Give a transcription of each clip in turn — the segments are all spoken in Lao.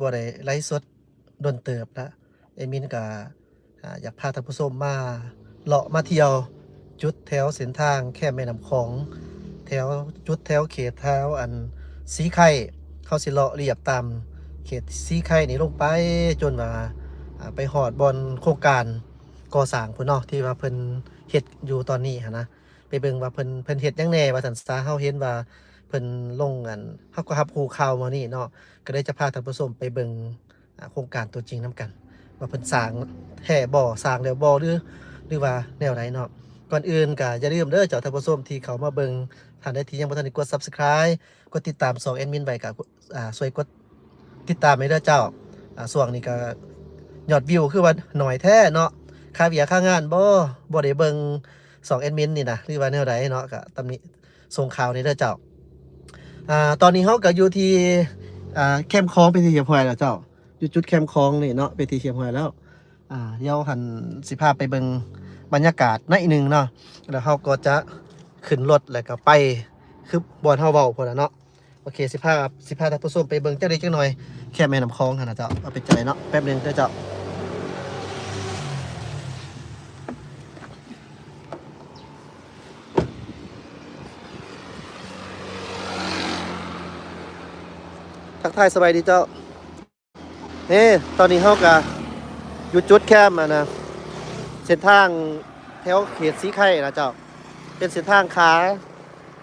ບໍ່ໄດ້ໄລຟ໌ສົດດົນເຕີບລະ. ແອດມິນກະ ອາ ຢາກພາທ່ານຜູ້ຊົມມາເລາະມາທ່ຽວຈຸດແຖວເສັ້ນທາງແຄມແມ່ນ້ຳຂອງ ແຖວ ຈຸດແຖວເຂດແຖວອັນສີໄຄ. ເຮົາຊິເລາະລຽບຕາມເຂດສີໄຄນີ້ລົງໄປ ຈົນວ່າ ອາ ໄປຮອດບ່ອນໂຄງການກໍ່ສ້າງພຸ້ນເນາະ ທີ່ວ່າເພິ່ນເຮັດຢູ່ຕອນນີ້ຫັ້ນນະ. ໄປເບິ່ງວ່າເພິ່ນ ເພິ່ນເຮັດຫຍັງແດ່ວ່າຊັ້ນຊະ. ເຮົາເຫັນວ່າເພິ່ນລົງອັນ ເຮົາກໍຮັບຮູ້ຂ່າວມື້ນີ້ເນາະ ກໍເລີຍຈະພາທ່ານຜູ້ຊົມໄປເບິ່ງ ອາ ໂຄງການຕົວຈິງນຳກັນ ວ່າເພິ່ນສ້າງແທ້ບໍ່ ສ້າງແລ້ວບໍ່ ຫຼື ຫຼືວ່າແນວໃດເນາະ. ກ່ອນອື່ນກໍຢ່າລືມເດີເຈົ້າທ່ານຜູ້ຊົມທີ່ເຂົ້າມາເບິ່ງ ທ່ານໃດທີ່ຍັງບໍ່ທັນໄດ້ກົດ Subscribe ກົດຕິດຕາມຊ່ອງແອດມິນໄວ້ກໍ ອາ ຊ່ວຍກົດຕິດຕາມໃຫ້ເດີເຈົ້າ. ອາ ຊ່ວງນີ້ກໍຍອດວິວຄືວ່າໜ້ອຍແທ້ເນາະ ຄາວຽກຄາງານບໍ່ ບໍ່ໄດ້ເບິ່ງຊ່ອງແອດມິນນີ້ນະ ຫຼືວ່າແນວໃດເນາະ ກໍຕຳໜິສົ່ງຂ່າວແດ່ເດີເຈົ້າ. ອາ ຕອນນີ້ເຮົາກໍຢູ່ທີ່ ອາ ແຄມຂອງເປັນທີ່ຮຽບຮ້ອຍແລ້ວເຈົ້າ ຢູ່ຈຸດແຄມຂອງນີ້ເນາະ ເປັນທີ່ຮຽບຮ້ອຍແລ້ວ. ອາ ດຽວຫັ້ນຊິພາໄປເບິ່ງບັນຍາກາດໜ້ອຍໜຶ່ງເນາະ ແລ້ວເຮົາກໍຈະຂຶ້ນລົດ ແລ້ວກໍໄປ ຄືບ່ອນເຮົາເວົ້າພຸ້ນລະເນາະ. ໂອເຄ ຊິພາ ຊິພາທ່ານຜູ້ຊົມໄປເບິ່ງຈັກເລັກຈັກໜ້ອຍ ແຄມແມ່ນ້ຳຂອງຫັ້ນນະເຈົ້າ. ເອົາໄປໃຈເນາະ ແປັບໜຶ່ງເດີເຈົ້າ. ທັກທາຍສະບາຍດີເຈົ້າ. ນີ້ ຕອນນີ້ເຮົາກະຢູ່ຈຸດແຄມ ອັນນະ ເສັ້ນທາງແຖວເຂດສີໄຄນະເຈົ້າ ເປັນເສັ້ນທາງຂາ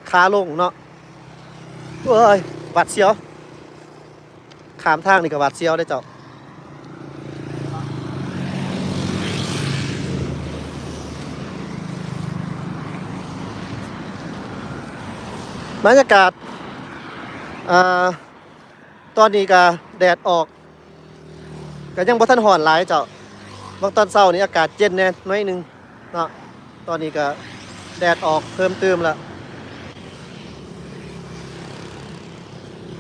ຂາລົງເນາະ. ໂອ້ຍ ຫວາດສຽວ ຂ້າມທາງນີ້ກໍຫວາດສຽວເດ້ເຈົ້າ. ບັນຍາກາດ ອ່າ ຕອນນີ້ກະແດດອອກ ກະຍັງບໍ່ທັນຮ້ອນຫຼາຍເຈົ້າ. ບາງຕອນເຊົ້ານີ້ອາກາດເຢັນແດ່ໜ້ອຍໜຶ່ງເນາະ ຕອນນີ້ກະແດດອອກເພີ່ມຕື່ມລະ.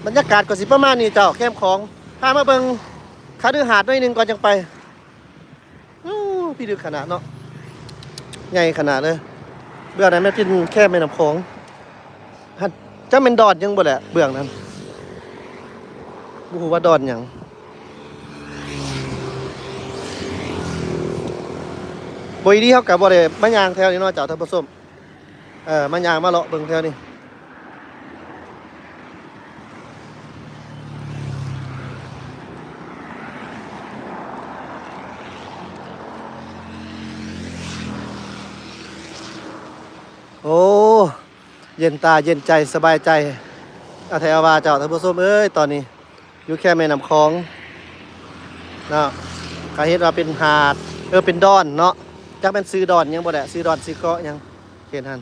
ບັນຍາກາດກໍຊິປະມານນີ້ເຈົ້າ ແຄມຂອງ. ພາມາເບິ່ງຄະລືຫາດໜ້ອຍໜຶ່ງກ່ອນຈັ່ງໄປ. ໂອ້ ພິລຶກຂະໜາດເນາະ ໃຫຍ່ຂະໜາດເລີຍ. ເບື້ອງນັ້ນແມ່ນເປັນແຄມແມ່ນ້ຳຂອງ ຫັ້ນ ຈັກແມ່ນດອນຫຍັງບໍ່ແຫຼະ ເບື້ອງນັ້ນ ບໍ່ຮູ້ວ່າດອນຫຍັງ. ບໍ່ດີເຮົາກໍບໍ່ໄດ້ມາຍ່າງແຖວນີ້ເນາະເຈົ້າທ່ານຜູ້ຊົມ. ເອີ ມາຍ່າງມາເລາະເບິ່ງແຖວນີ້. ໂອ້ ເຢັນຕາເຢັນໃຈ ສະບາຍໃຈ ອາ ແທ້ວ່າເຈົ້າ ທ່ານຜູ້ຊົມເອີຍ. ຕອນນີ້ຢູ່ແຄມແມ່ນ້ຳຂອງເນາະ ກໍເຫັນວ່າເປັນຫາດ ເອີ ເປັນດອນເນາະ ຈັກແມ່ນຊື່ດອນຫຍັງບໍ່ແຫຼະ ຊື່ດອນຊື່ເກາະຫຍັງ ເຂດຫັ້ນ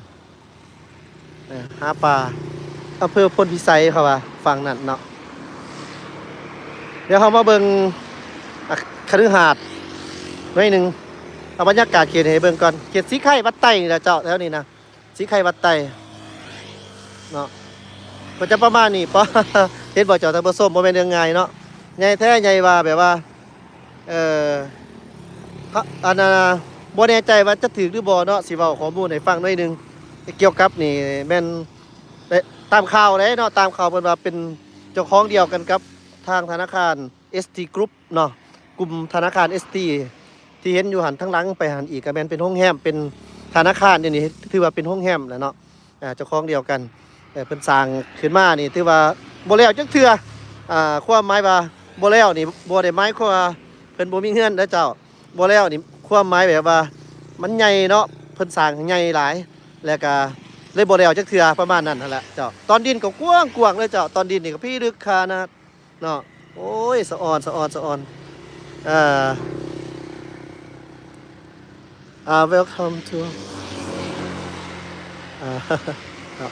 ເອີ ຫາປາ ອຳເພີໂພນພິໄສ ເຂົາວ່າຝັ່ງນັ້ນເນາະ. ດຽວເຮົາມາເບິ່ງ ອາ ຄະລືຫາດໜ້ອຍໜຶ່ງ ເອົາບັນຍາກາດເຂດໃຫ້ເບິ່ງກ່ອນ. ເຂດສີໄຄວັດໄຕນີ້ແຫຼະເຈົ້າ ແຖວນີ້ນະ ສີໄຄວັດໄຕເນາະ ກໍຈະປະມານນີ້. ປະ ເຫັນບໍ່ເຈົ້າທ່ານຜູ້ຊົມ ບໍ່ແມ່ນເລື່ອງງ່າຍເນາະ ໃຫຍ່ແທ້ໃຫຍ່ວ່າ ແບບວ່າ ເອີ ພະ ອັນນ່າ ບໍ່ແນ່ໃຈວ່າຈະຖືກຫຼືບໍ່ເນາະ ຊິເວົ້າຂໍ້ມູນໃຫ້ຟັງໜ້ອຍໜຶ່ງ. ກ່ຽວກັບນີ້ແມ່ນ ແລະ ຕາມຂ່າວເດ້ເນາະ ຕາມຂ່າວເພິ່ນວ່າເປັນເຈົ້າຂອງດຽວກັນກັບທາງທະນາຄານ ເອສທີ Group ເນາະ ກຸ່ມທະນາຄານ ເອສທີ ທີ່ເຫັນຢູ່ຫັ້ນ ທາງຫຼັງໄປຫັ້ນອີກ ກໍແມ່ນເປັນໂຮງແຮມ ເປັນທະນາຄານ ດຽວນີ້ຖືວ່າເປັນໂຮງແຮມແຫຼະເນາະ. ອ່າ ເຈົ້າຂອງດຽວກັນ ເອີ ເພິ່ນສ້າງຂຶ້ນມານີ້ຖືວ່າບໍ່ແລ້ວຈັກເທື່ອ. ອ່າ ຄວາມໝາຍວ່າບໍ່ແລ້ວນີ້ ບໍ່ໄດ້ໝາຍຄວາມວ່າເພິ່ນບໍ່ມີເຮືອນເດີເຈົ້າ. ບໍ່ແລ້ວນີ້ ຄວາມໝາຍແບບວ່າມັນໃຫຍ່ເນາະ ເພິ່ນສ້າງໃຫຍ່ຫຼາຍ ແລ້ວກະເລີຍບໍ່ແລ້ວຈັກເທື່ອ ປະມານນັ້ນຫັ້ນແຫຼະເຈົ້າ. ຕອນດິນກໍກວ້າງໆເລີຍເຈົ້າ ຕອນດິນນີ້ກໍພິລຶກຂະໜາດ ເນາະ. ໂອ້ຍ ສະອອນ ສະອອນ ສະອອນ. ເອີ ອ່າ welcome to ອ່າ ເນາະ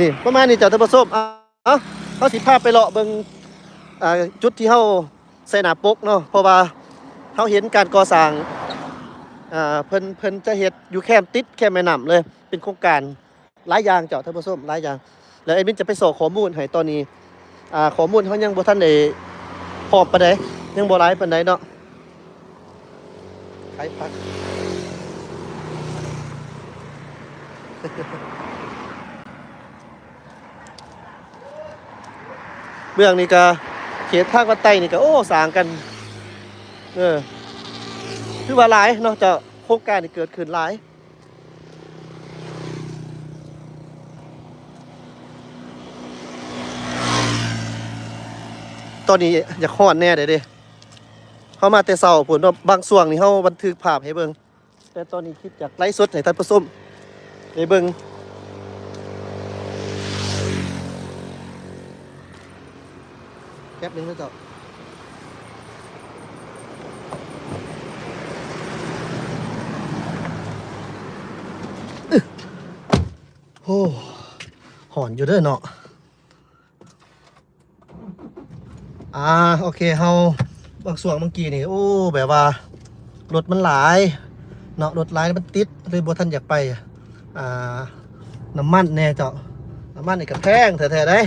ນີ້ປະມານນີ້ເຈົ້າທ່ານຜູ້ຊົມ. ເອົາ ເຮົາຊິພາໄປເລາະເບິ່ງ ອ່າ ຈຸດທີ່ເຮົາໃສ່ໜ້າປົກເນາະ ເພາະວ່າເຮົາເຫັນການກໍ່ສ້າງ ອ່າ ເພິ່ນ ເພິ່ນຈະເຮັດຢູ່ແຄມ ຕິດແຄມແມ່ນ້ຳເລີຍ ເປັນໂຄງການ ຫຼາຍຢ່າງເຈົ້າທ່ານຜູ້ຊົມ ຫຼາຍຢ່າງ. ແລ້ວແອດມິນຈະໄປຊອກຂໍ້ມູນໃຫ້ ຕອນນີ້ ອ່າ ຂໍ້ມູນເຮົາຍັງບໍ່ທັນໄດ້ພ້ອມປານໃດ ຍັງບໍ່ຫຼາຍປານໃດເນາະ. ຂາຍຜັກ ເບື້ອງນີ້ກະ ເຂດທາງວັດໄຕນີ້ກໍ ໂອ້ ສ້າງກັນ ເອີ ຖືວ່າຫຼາຍເນາະເຈົ້າ ໂຄງການນີ້ເກີດຂຶ້ນຫຼາຍ. ຕອນນີ້ຢາກຮ້ອນແດ່ເດ້ ເຮົາມາແຕ່ເຊົ້າພຸ້ນເນາະ ບາງຊ່ວງນີ້ເຮົາບັນທຶກພາບໃຫ້ເບິ່ງ ແຕ່ຕອນນີ້ຄິດຈາກໄລຟ໌ສົດໃຫ້ທ່ານຜູ້ຊົມໄດ້ເບິ່ງ ແປັບໜຶ່ງເດີເຈົ້າ. ໂອ້ ຮ້ອນຢູ່ເດີເນາະ. ອ່າ ໂອເຄ ເຮົາ ບາງຊ່ວງເມື່ອກີ້ນີ້ ໂອ້ ແບບວ່າລົດມັນຫຼາຍເນາະ ລົດຫຼາຍມັນຕິດ ເລີຍບໍ່ທັນຢາກໄປ ອ່າ ນ້ຳມັນແດ່ເຈົ້າ ນ້ຳມັນນີ້ກໍແພງແທ້ໆເດ້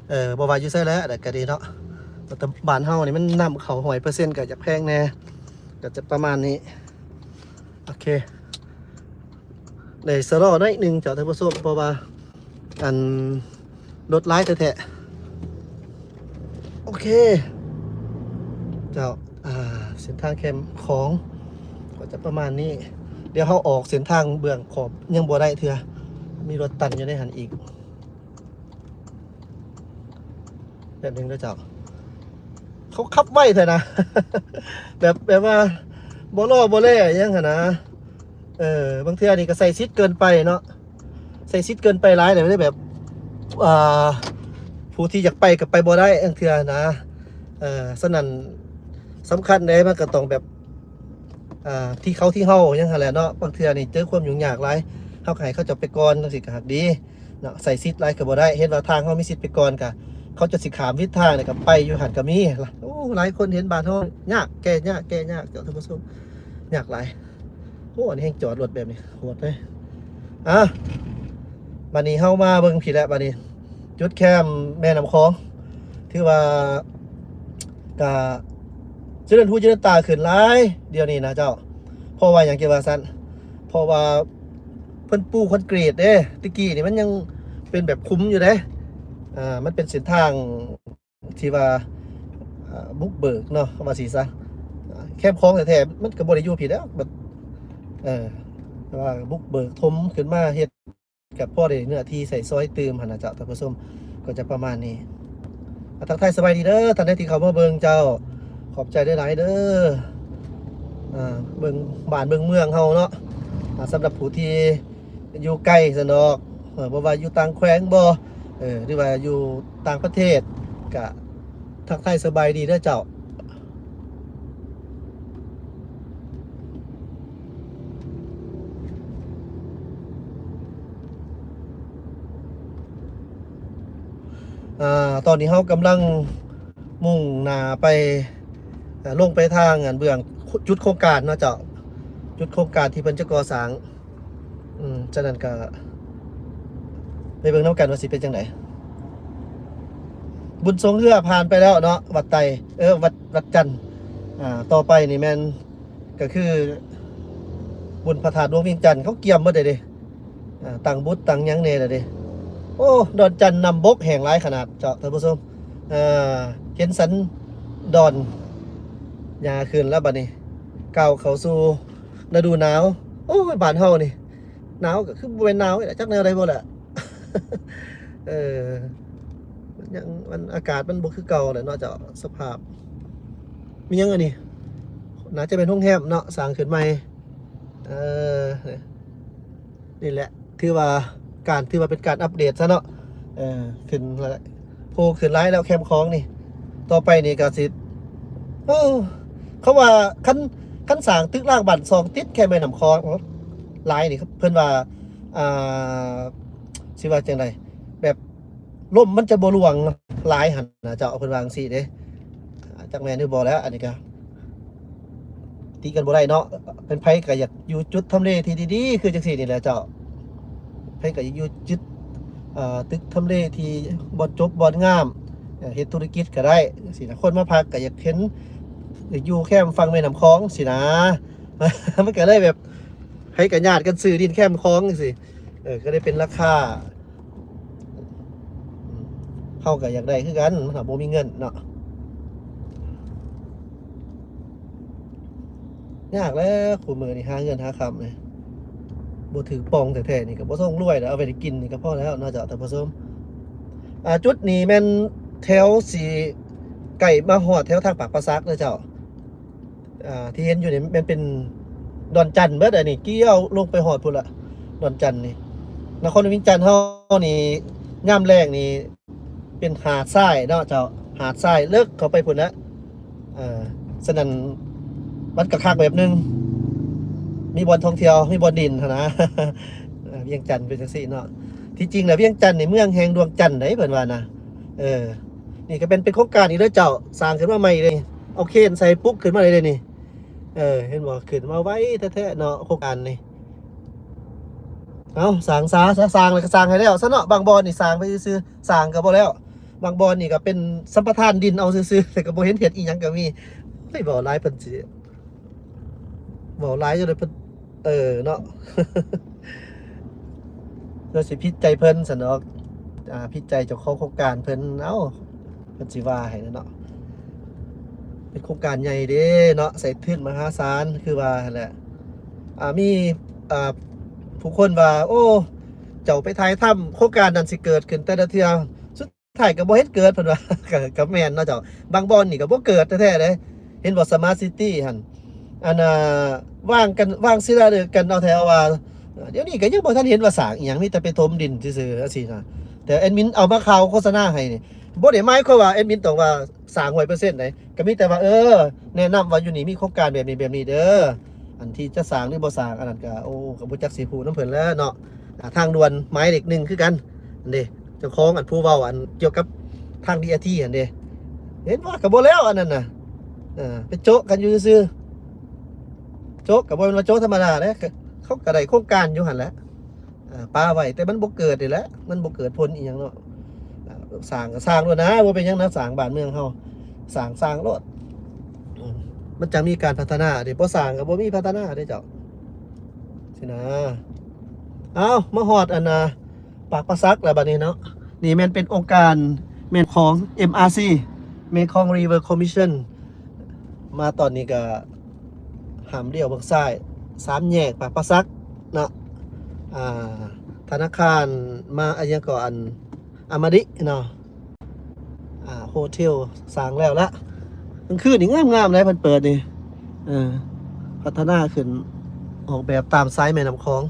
ເອີ ບໍ່ວ່າຢູ່ໃສແຫຼະ ແລ້ວກໍດີເນາະ ແຕ່ບ້ານເຮົານີ້ມັນນຳເຂົ້າຮ້ອຍເປີເຊັນ ກໍຢາກແພງແດ່ ກໍຈະປະມານນີ້ ໂອເຄ ໄດ້ຊະລໍໜ້ອຍໜຶ່ງເຈົ້າທ່ານຜູ້ຊົມ ເພາະວ່າ ອັນ ລົດຫຼາຍແທ້ໆ ໂອເຄ ເຈົ້າ ອ່າ ເສັ້ນທາງແຄມຂອງກໍຈະປະມານນີ້ ດຽວເຮົາອອກເສັ້ນທາງເບື້ອງຂອບຍັງບໍ່ໄດ້ເທື່ອ ມີລົດຕັນຢູ່ໃນຫັ້ນອີກ. ແປັບໜຶ່ງເດີເຈົ້າ ເຂົາຂັບໄວແທ້ນະ ແບບ ແບບວ່າບໍ່ລໍບໍ່ແລ່ຫຍັງຫັ້ນນະ ເອີ ບາງເທື່ອນີ້ກໍໃຊ້ສິດເກີນໄປເນາະ ໃຊ້ສິດເກີນໄປຫຼາຍ ແລ້ວແບບ ອ່າ ຜູ້ທີ່ຢາກໄປກໍໄປບໍ່ໄດ້ ບາງເທື່ອນະ ເອີ ສະນັ້ນ ສຳຄັນເດ້ ມັນກໍຕ້ອງແບບ ອ່າ ທີ່ເຂົາທີ່ເຮົາຫຍັງຫັ້ນແຫຼະເນາະ ບາງເທື່ອນີ້ເຈີຄວາມຫຍຸ້ງຍາກຫຼາຍ ເຮົາກໍໃຫ້ເຂົາເຈົ້າໄປກ່ອນ ຈັ່ງຊີ້ກໍຫາກດີເນາະ ໃຊ້ສິດຫຼາຍກໍບໍ່ໄດ້ ເຫັນວ່າທາງເຮົາມີສິດໄປກ່ອນ ກໍເຂົາເຈົ້າຊິຂ້າມວິດທາງ ແລ້ວກໍໄປຢູ່ຫັ້ນກໍມີ ໂອ້ ຫຼາຍຄົນເຫັນບ້ານເຮົາຍາກ ແກ້ຍາກ ແກ້ຍາກ ເຈົ້າທ່ານຜູ້ຊົມ ຍາກຫຼາຍ ໂອ້ ອັນນີ້ແຮ່ງຈອດລົດແບບນີ້ ໂຫດເລີຍ ອ່າ ບາດນີ້ເຮົາມາເບິ່ງພີ້ແຫຼະ ບາດນີ້ ຈຸດແຄມແມ່ນ້ຳຂອງ ຖືວ່າກະຈະເລີນຫູຈະເລີນຕາຂຶ້ນຫຼາຍດຽວນີ້ນະເຈົ້າ ເພາະວ່າຫຍັງຈຶ່ງວ່າຊັ້ນ ເພາະວ່າເພິ່ນປູຄອນກຣີດເດ້ ແຕ່ກີ້ນີ້ມັນຍັງເປັນແບບຂຸມຢູ່ເດ້ ອ່າ ມັນເປັນເສັ້ນທາງທີ່ວ່າ ອ່າ ບຸກເບີກເນາະ ວ່າຊີ້ຊະ ແຄມຂອງແທ້ໆ ມັນກໍບໍ່ໄດ້ຢູ່ພີ້ແລ້ວ ແຕ່ວ່າບຸກເບີກຖົມຂຶ້ນມາເຮັດ ກໍພໍໄດ້ເນື້ອທີ່ໃຊ້ສອຍຕື່ມຫັ້ນນະເຈົ້າທ່ານຜູ້ຊົມ ກໍຈະປະມານນີ້ ອ່າ ທັກທາຍສະບາຍດີເດີ ທ່ານໃດທີ່ເຂົ້າມາເບິ່ງເຈົ້າ ຂອບໃຈຫຼາຍໆເດີ ອ່າ ເບິ່ງບ້ານເບິ່ງເມືອງເຮົາເນາະ ອ່າ ສຳລັບຜູ້ທີ່ຢູ່ໄກຊັ້ນດອກ ເອີ ບໍ່ວ່າຢູ່ຕ່າງແຂວງບໍ່ ເອີ ຫຼືວ່າຢູ່ຕ່າງປະເທດ ກະ ທັກທາຍສະບາຍດີເດີເຈົ້າ ອ່າ ຕອນນີ້ເຮົາກຳລັງມຸ່ງໜ້າໄປ ເອີ ລົງໄປທາງອັນເບື້ອງ ຈຸດໂຄງການເນາະເຈົ້າ ຈຸດໂຄງການທີ່ເພິ່ນຈະກໍ່ສ້າງ. ອືມ ສະນັ້ນກໍໄປເບິ່ງນຳກັນວ່າຊິເປັນຈັ່ງໃດ. ບຸນຊ່ວງເຮືອຜ່ານໄປແລ້ວເນາະ ວັດໄຕ ເອີ ວັດ ວັດຈັນ ອ່າ ຕໍ່ໄປນີ້ແມ່ນ ກໍຄືບຸນພະທາດຫຼວງວຽງຈັນ ເຂົາກຽມໝົດແລ້ວເດ້ ອ່າ ຕັ້ງບຸດຕັ້ງຫຍັງແດ່ແລ້ວເດ້. ໂອ້ ດອນຈັນນ້ຳບົກແຫ້ງຫຼາຍຂະໜາດເຈົ້າ ທ່ານຜູ້ຊົມ ເອີ ເຫັນສັນດອນຫຍ້າຂຶ້ນແລ້ວບັດນີ້ ກ້າວເຂົ້າສູ່ ລະດູໜາວ. ໂອ້ຍ ບ້ານເຮົານີ້ໜາວກໍຄືບໍ່ແມ່ນໜາວນີ້ແຫຼະ ຈັກແນວໃດບໍ່ແຫຼະ. ເອີ ມັນຍັງ ມັນ ອາກາດມັນບໍ່ຄືເກົ່າແຫຼະເນາະເຈົ້າ ສະພາບ. ມີຫຍັງອັນນີ້? ໜ້າຈະເປັນໂຮງແຮມເນາະ ສ້າງຂຶ້ນໃໝ່. ເອີ ນີ້ແຫຼະ ຖືວ່າການ ຖືວ່າເປັນການອັບເດດຊະເນາະ. ເອີ ຂຶ້ນ ໂພຂຶ້ນຫຼາຍແລ້ວແຄມຂອງນີ້ ຕໍ່ໄປນີ້ກໍຊິ ເອີ ເຂົາວ່າຄັນ ຄັນສ້າງຕຶກລາງບ້ານຊ່ອງຕິດແຄມແມ່ນ້ຳຂອງຫຼາຍນີ້ ເພິ່ນວ່າ ອ່າ ຊິວ່າຈັ່ງໃດ ແບບລົມມັນຈະບໍ່ຫຼວງຫຼາຍຫັ້ນນະເຈົ້າ ເພິ່ນວ່າຈັ່ງຊີ້ເດ້. ຈັກແມ່ນຫຼືບໍ່ແຫຼະ ອັນນີ້ກໍຕິກັນບໍ່ໄດ້ເນາະ. ເປັນໃຜກໍຢາກຢູ່ຈຸດທຳເລທີ່ດີໆ ຄືຈັ່ງຊີ້ນີ້ແຫຼະເຈົ້າ. ໃຜກໍຢາກຢູ່ຈຸດ ເອີ ຕຶກທຳເລທີ່ບ່ອນຈົບບ່ອນງາມ ເຮັດທຸລະກິດກໍໄດ້ຈັ່ງຊີ້ນະ. ຄົນມາພັກກໍຢາກເຫັນ ຢາກຢູ່ແຄມຝັ່ງແມ່ນ້ຳຂອງຊີ້ນະ. ມັນກໍເລີຍແບບໃຜກໍຍາດກັນຊື້ດິນແຄມຂອງຈັ່ງຊີ້ ເອີ ກໍໄດ້ເປັນລາຄາ. ເຮົາກໍຢາກໄດ້ຄືກັນ ເຮົາບໍ່ມີເງິນເນາະ. ຍາກແລ້ວ ຄູ່ມື້ນີ້ຫາເງິນຫາຄຳນີ້ ບໍ່ຖືກປ່ອງແທ້ໆ ນີ້ກໍບໍ່ຊົງລວຍແລ້ວ ເອົາໄວ້ໄດ້ກິນນີ້ກໍພໍແລ້ວເນາະເຈົ້າທ່ານຜູ້ຊົມ. ອ່າ ຈຸດນີ້ແມ່ນແຖວຊິໃກ້ມາຮອດແຖວທາງປາກປ່າສັກເດີເຈົ້າ. ອ່າ ທີ່ເຫັນຢູ່ນີ້ແມ່ນເປັນດອນຈັນເບິດ ອັນນີ້ກ່ຽວລົງໄປຮອດພຸ້ນລະ ດອນຈັນນີ້. ນະຄອນຫຼວງວຽງຈັນເຮົານີ້ ຍາມແລ້ງນີ້ ເປັນຫາດຊາຍເນາະເຈົ້າ ຫາດຊາຍເລິກເຂົ້າໄປພຸ້ນນະ. ເອີ ສະນັ້ນ ມັນກໍຄັກແບບໜຶ່ງ ມີບ່ອນທ່ອງທ່ຽວ ມີບ່ອນດິນຫັ້ນນະ. ເອີ ວຽງຈັນເປັນຈັ່ງຊີ້ເນາະ. ທີ່ຈິງແລ້ວວຽງຈັນນີ້ເມືອງແຫ່ງດວງຈັນໃດ ເພິ່ນວ່ານະ. ເອີ ນີ້ກໍເປັນ ເປັນໂຄງການອີກເດີເຈົ້າ ສ້າງຂຶ້ນມາໃໝ່ເລີຍ ເອົາເຄນໃສ່ປຸກຂຶ້ນມາເລີຍເດ້ນີ້. ເອີ ເຫັນບໍ່ ຂຶ້ນມາໄວແທ້ໆເນາະ ໂຄງການນີ້. ເອົາ ສ້າງຊາ ສ້າງແລ້ວກໍສ້າງໃຫ້ແລ້ວຊະເນາະ. ບາງບ່ອນນີ້ສ້າງໄປຊື່ໆ ສ້າງກໍບໍ່ແລ້ວ. ບາງບ່ອນນີ້ກໍເປັນສຳປະທານດິນເອົາຊື່ໆ ແຕ່ກໍບໍ່ເຫັນເຮັດອີ່ຫຍັງກໍມີ. ເຮີ້ຍ ເວົ້າຫຼາຍເພິ່ນຊິ ເວົ້າຫຼາຍຢູ່ເດ້ເພິ່ນ ເອີ ເນາະ ແລ້ວຊິຜິດໃຈເພິ່ນຊັ້ນດອກ. ອ່າ ຜິດໃຈເຈົ້າຂອງໂຄງການເພິ່ນ ເອົ້າ ເພິ່ນຊິວ່າໃຫ້ແຫຼະເນາະ. ເປັນໂຄງການໃຫຍ່ເດ້ເນາະ ໃຊ້ທຶນມະຫາສານ ຄືວ່າຫັ້ນແຫຼະ. ອ່າ ມີ ອ່າ ຜູ້ຄົນວ່າ ໂອ້ ເຈົ້າໄປຖ່າຍທຳໂຄງການນັ້ນຊິເກີດຂຶ້ນແຕ່ລະເທື່ອ ສຸດທ້າຍກໍບໍ່ເຫັນເກີດ ເພິ່ນວ່າ. ກໍ ກໍແມ່ນເນາະເຈົ້າ ບາງບ່ອນນີ້ກໍບໍ່ເກີດແທ້ໆເດ້. ເຫັນບໍ່ ສະມາດຊິຕີ້ຫັ້ນ ອັນນ່າ ວາງກັນ ວາງສິລາລະລິກກັນເອົາແຖວວ່າ ດຽວນີ້ກໍຍັງບໍ່ທັນເຫັນວ່າສ້າງອີ່ຫຍັງ ມີແຕ່ໄປຖົມດິນຊື່ໆ ຈັ່ງຊີ້ນະ. ແຕ່ແອດມິນເອົາມາຂ່າວໂຄສະນາໃຫ້ນີ້ ບໍ່ໄດ້ໝາຍຄວາມວ່າແອດມິນຕ້ອງວ່າສ້າງຮ້ອຍເປີເຊັນໃດ ກໍມີແຕ່ວ່າ ເອີ ແນະນຳວ່າຢູ່ນີ້ມີໂຄງການແບບນີ້ແບບນີ້ເດີ. ອັນທີ່ຈະສ້າງຫຼືບໍ່ສ້າງ ອັນນັ້ນກໍ ໂອ້ ກໍບໍ່ຈັກຊິຮູ້ນຳເພິ່ນແລ້ວເນາະ. ອ່າ ທາງດ່ວນໝາຍເລກໜຶ່ງຄືກັນ ອັນເດ້ ເຈົ້າຂອງ ອັນຜູ້ເວົ້າ ອັນກ່ຽວກັບທາງ ບີອາທີ ຫັ້ນເດ້ ເຫັນວ່າກໍບໍ່ແລ້ວ ອັນນັ້ນນະ. ເອີ ໄປໂຈະກັນຢູ່ຊື່ໆ ໂຈະກໍບໍ່ແມ່ນວ່າໂຈະທຳມະດາເດ້ ເຂົາກໍໄດ້ໂຄງການຢູ່ຫັ້ນແຫຼະ. ອ່າ ປະໄວ້ ແຕ່ມັນບໍ່ເກີດນີ້ແຫຼະ ມັນບໍ່ເກີດຜົນອີ່ຫຍັງເນາະ. ອ່າ ສ້າງກໍສ້າງໂລດນະ ບໍ່ເປັນຫຍັງນະ ສ້າງບ້ານເມືອງເຮົາ ສ້າງ ສ້າງໂລດ. ອືມ ມັນຈັ່ງມີການພັດທະນາເດ້ ບໍ່ສ້າງກໍບໍ່ມີພັດທະນາເດ້ເຈົ້າ ຊີ້ນະ. ເອົາ ມາຮອດອັນນ່າ ປາກປ່າສັກແລ້ວບັດນີ້ເນາະ. ນີ້ແມ່ນເປັນອົງການ ແມ່ນຂອງ ເອັມອາຊີ Mekong River Commission. ມາຕອນນີ້ກໍຫ້າມລ້ຽວເບິ່ງຊ້າຍ ສາມແຍກປາກປ່າສັກເນາະ. ອ່າ ທະນາຄານມາ ອາ ຫຍັງກໍ ອັນ ອາມາດິເນາະ. ອ່າ ໂຮເທວສ້າງແລ້ວລະ ກາງຄືນນີ້ງາມໆເດ້ ເພິ່ນເປີດນີ້ ເອີ ພັດທະນາຂຶ້ນ ອອກແບບຕາມສາຍແມ່ນ້ຳຂອງ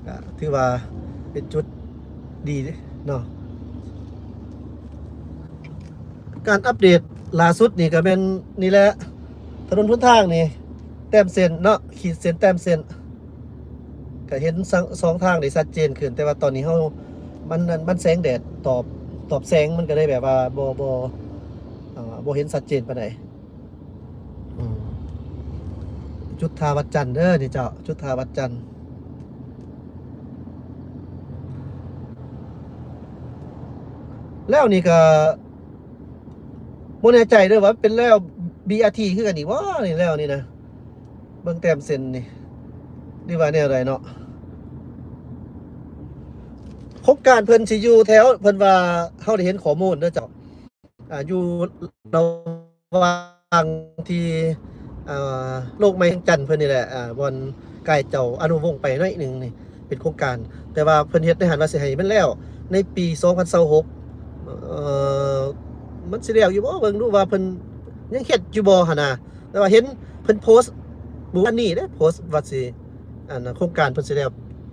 ກໍຖືວ່າເປັນຈຸດດີເນາະ. ການອັບເດດລ່າສຸດນີ້ກໍແມ່ນນີ້ແຫຼະ ຖະໜົນຫົນທາງນີ້ ແຕ້ມເສັ້ນເນາະ ຂີດເສັ້ນແຕ້ມເສັ້ນ ກໍເຫັນສອງ ສອງທາງໄດ້ຊັດເຈນຂຶ້ນ. ແຕ່ວ່າຕອນນີ້ເຮົາ ມັນ ມັນແສງແດດຕອບ ຕອບແສງ ມັນກໍເລີຍແບບວ່າບໍ່ ບໍ່ ເອີ ບໍ່ເຫັນຊັດເຈນປານໃດ. ອືມ ຈຸດທ່າວັດຈັນເດີນີ້ເຈົ້າ ຈຸດທ່າວັດຈັນ. ແລ້ວນີ້ກໍບໍ່ແນ່ໃຈເດີວ່າເປັນແລ້ວ ບີອາທີ ຄືກັນອີກບໍ່ນີ້ ແລ້ວນີ້ນະ ເບິ່ງແຕ້ມເສັ້ນນີ້ ຫຼືວ່າແນວໃດເນາະ. ໂຄງການເພິ່ນຊິຢູ່ແຖວ ເພິ່ນວ່າ ເຮົາໄດ້ເຫັນຂໍ້ມູນເດີເຈົ້າ ອ່າ ຢູ່ລະຫວ່າງທີ່ ອ່າ ໂລກໃໝ່ວຽງຈັນເພິ່ນນີ້ແຫຼະ ອ່າ ບ່ອນກາຍເຈົ້າອະນຸວົງໄປໜ້ອຍໜຶ່ງນີ້ ເປັນໂຄງການ ແຕ່ວ່າເພິ່ນເຮັດໃນຫັ້ນວ່າຊິໃຫ້ມັນແລ້ວໃນປີສອງພັນຊາວຫົກ ເອີ ມັນຊິແລ້ວຢູ່ບໍ່ ເບິ່ງດູວ່າເພິ່ນຍັງເຮັດຢູ່ບໍ່ຫັ້ນນະ. ແຕ່ວ່າເຫັນເພິ່ນໂພສມື້ວານນີ້ເດ້ ໂພສວ່າຊິ ອັນ ໂຄງການເພິ່ນຊິແລ້ວ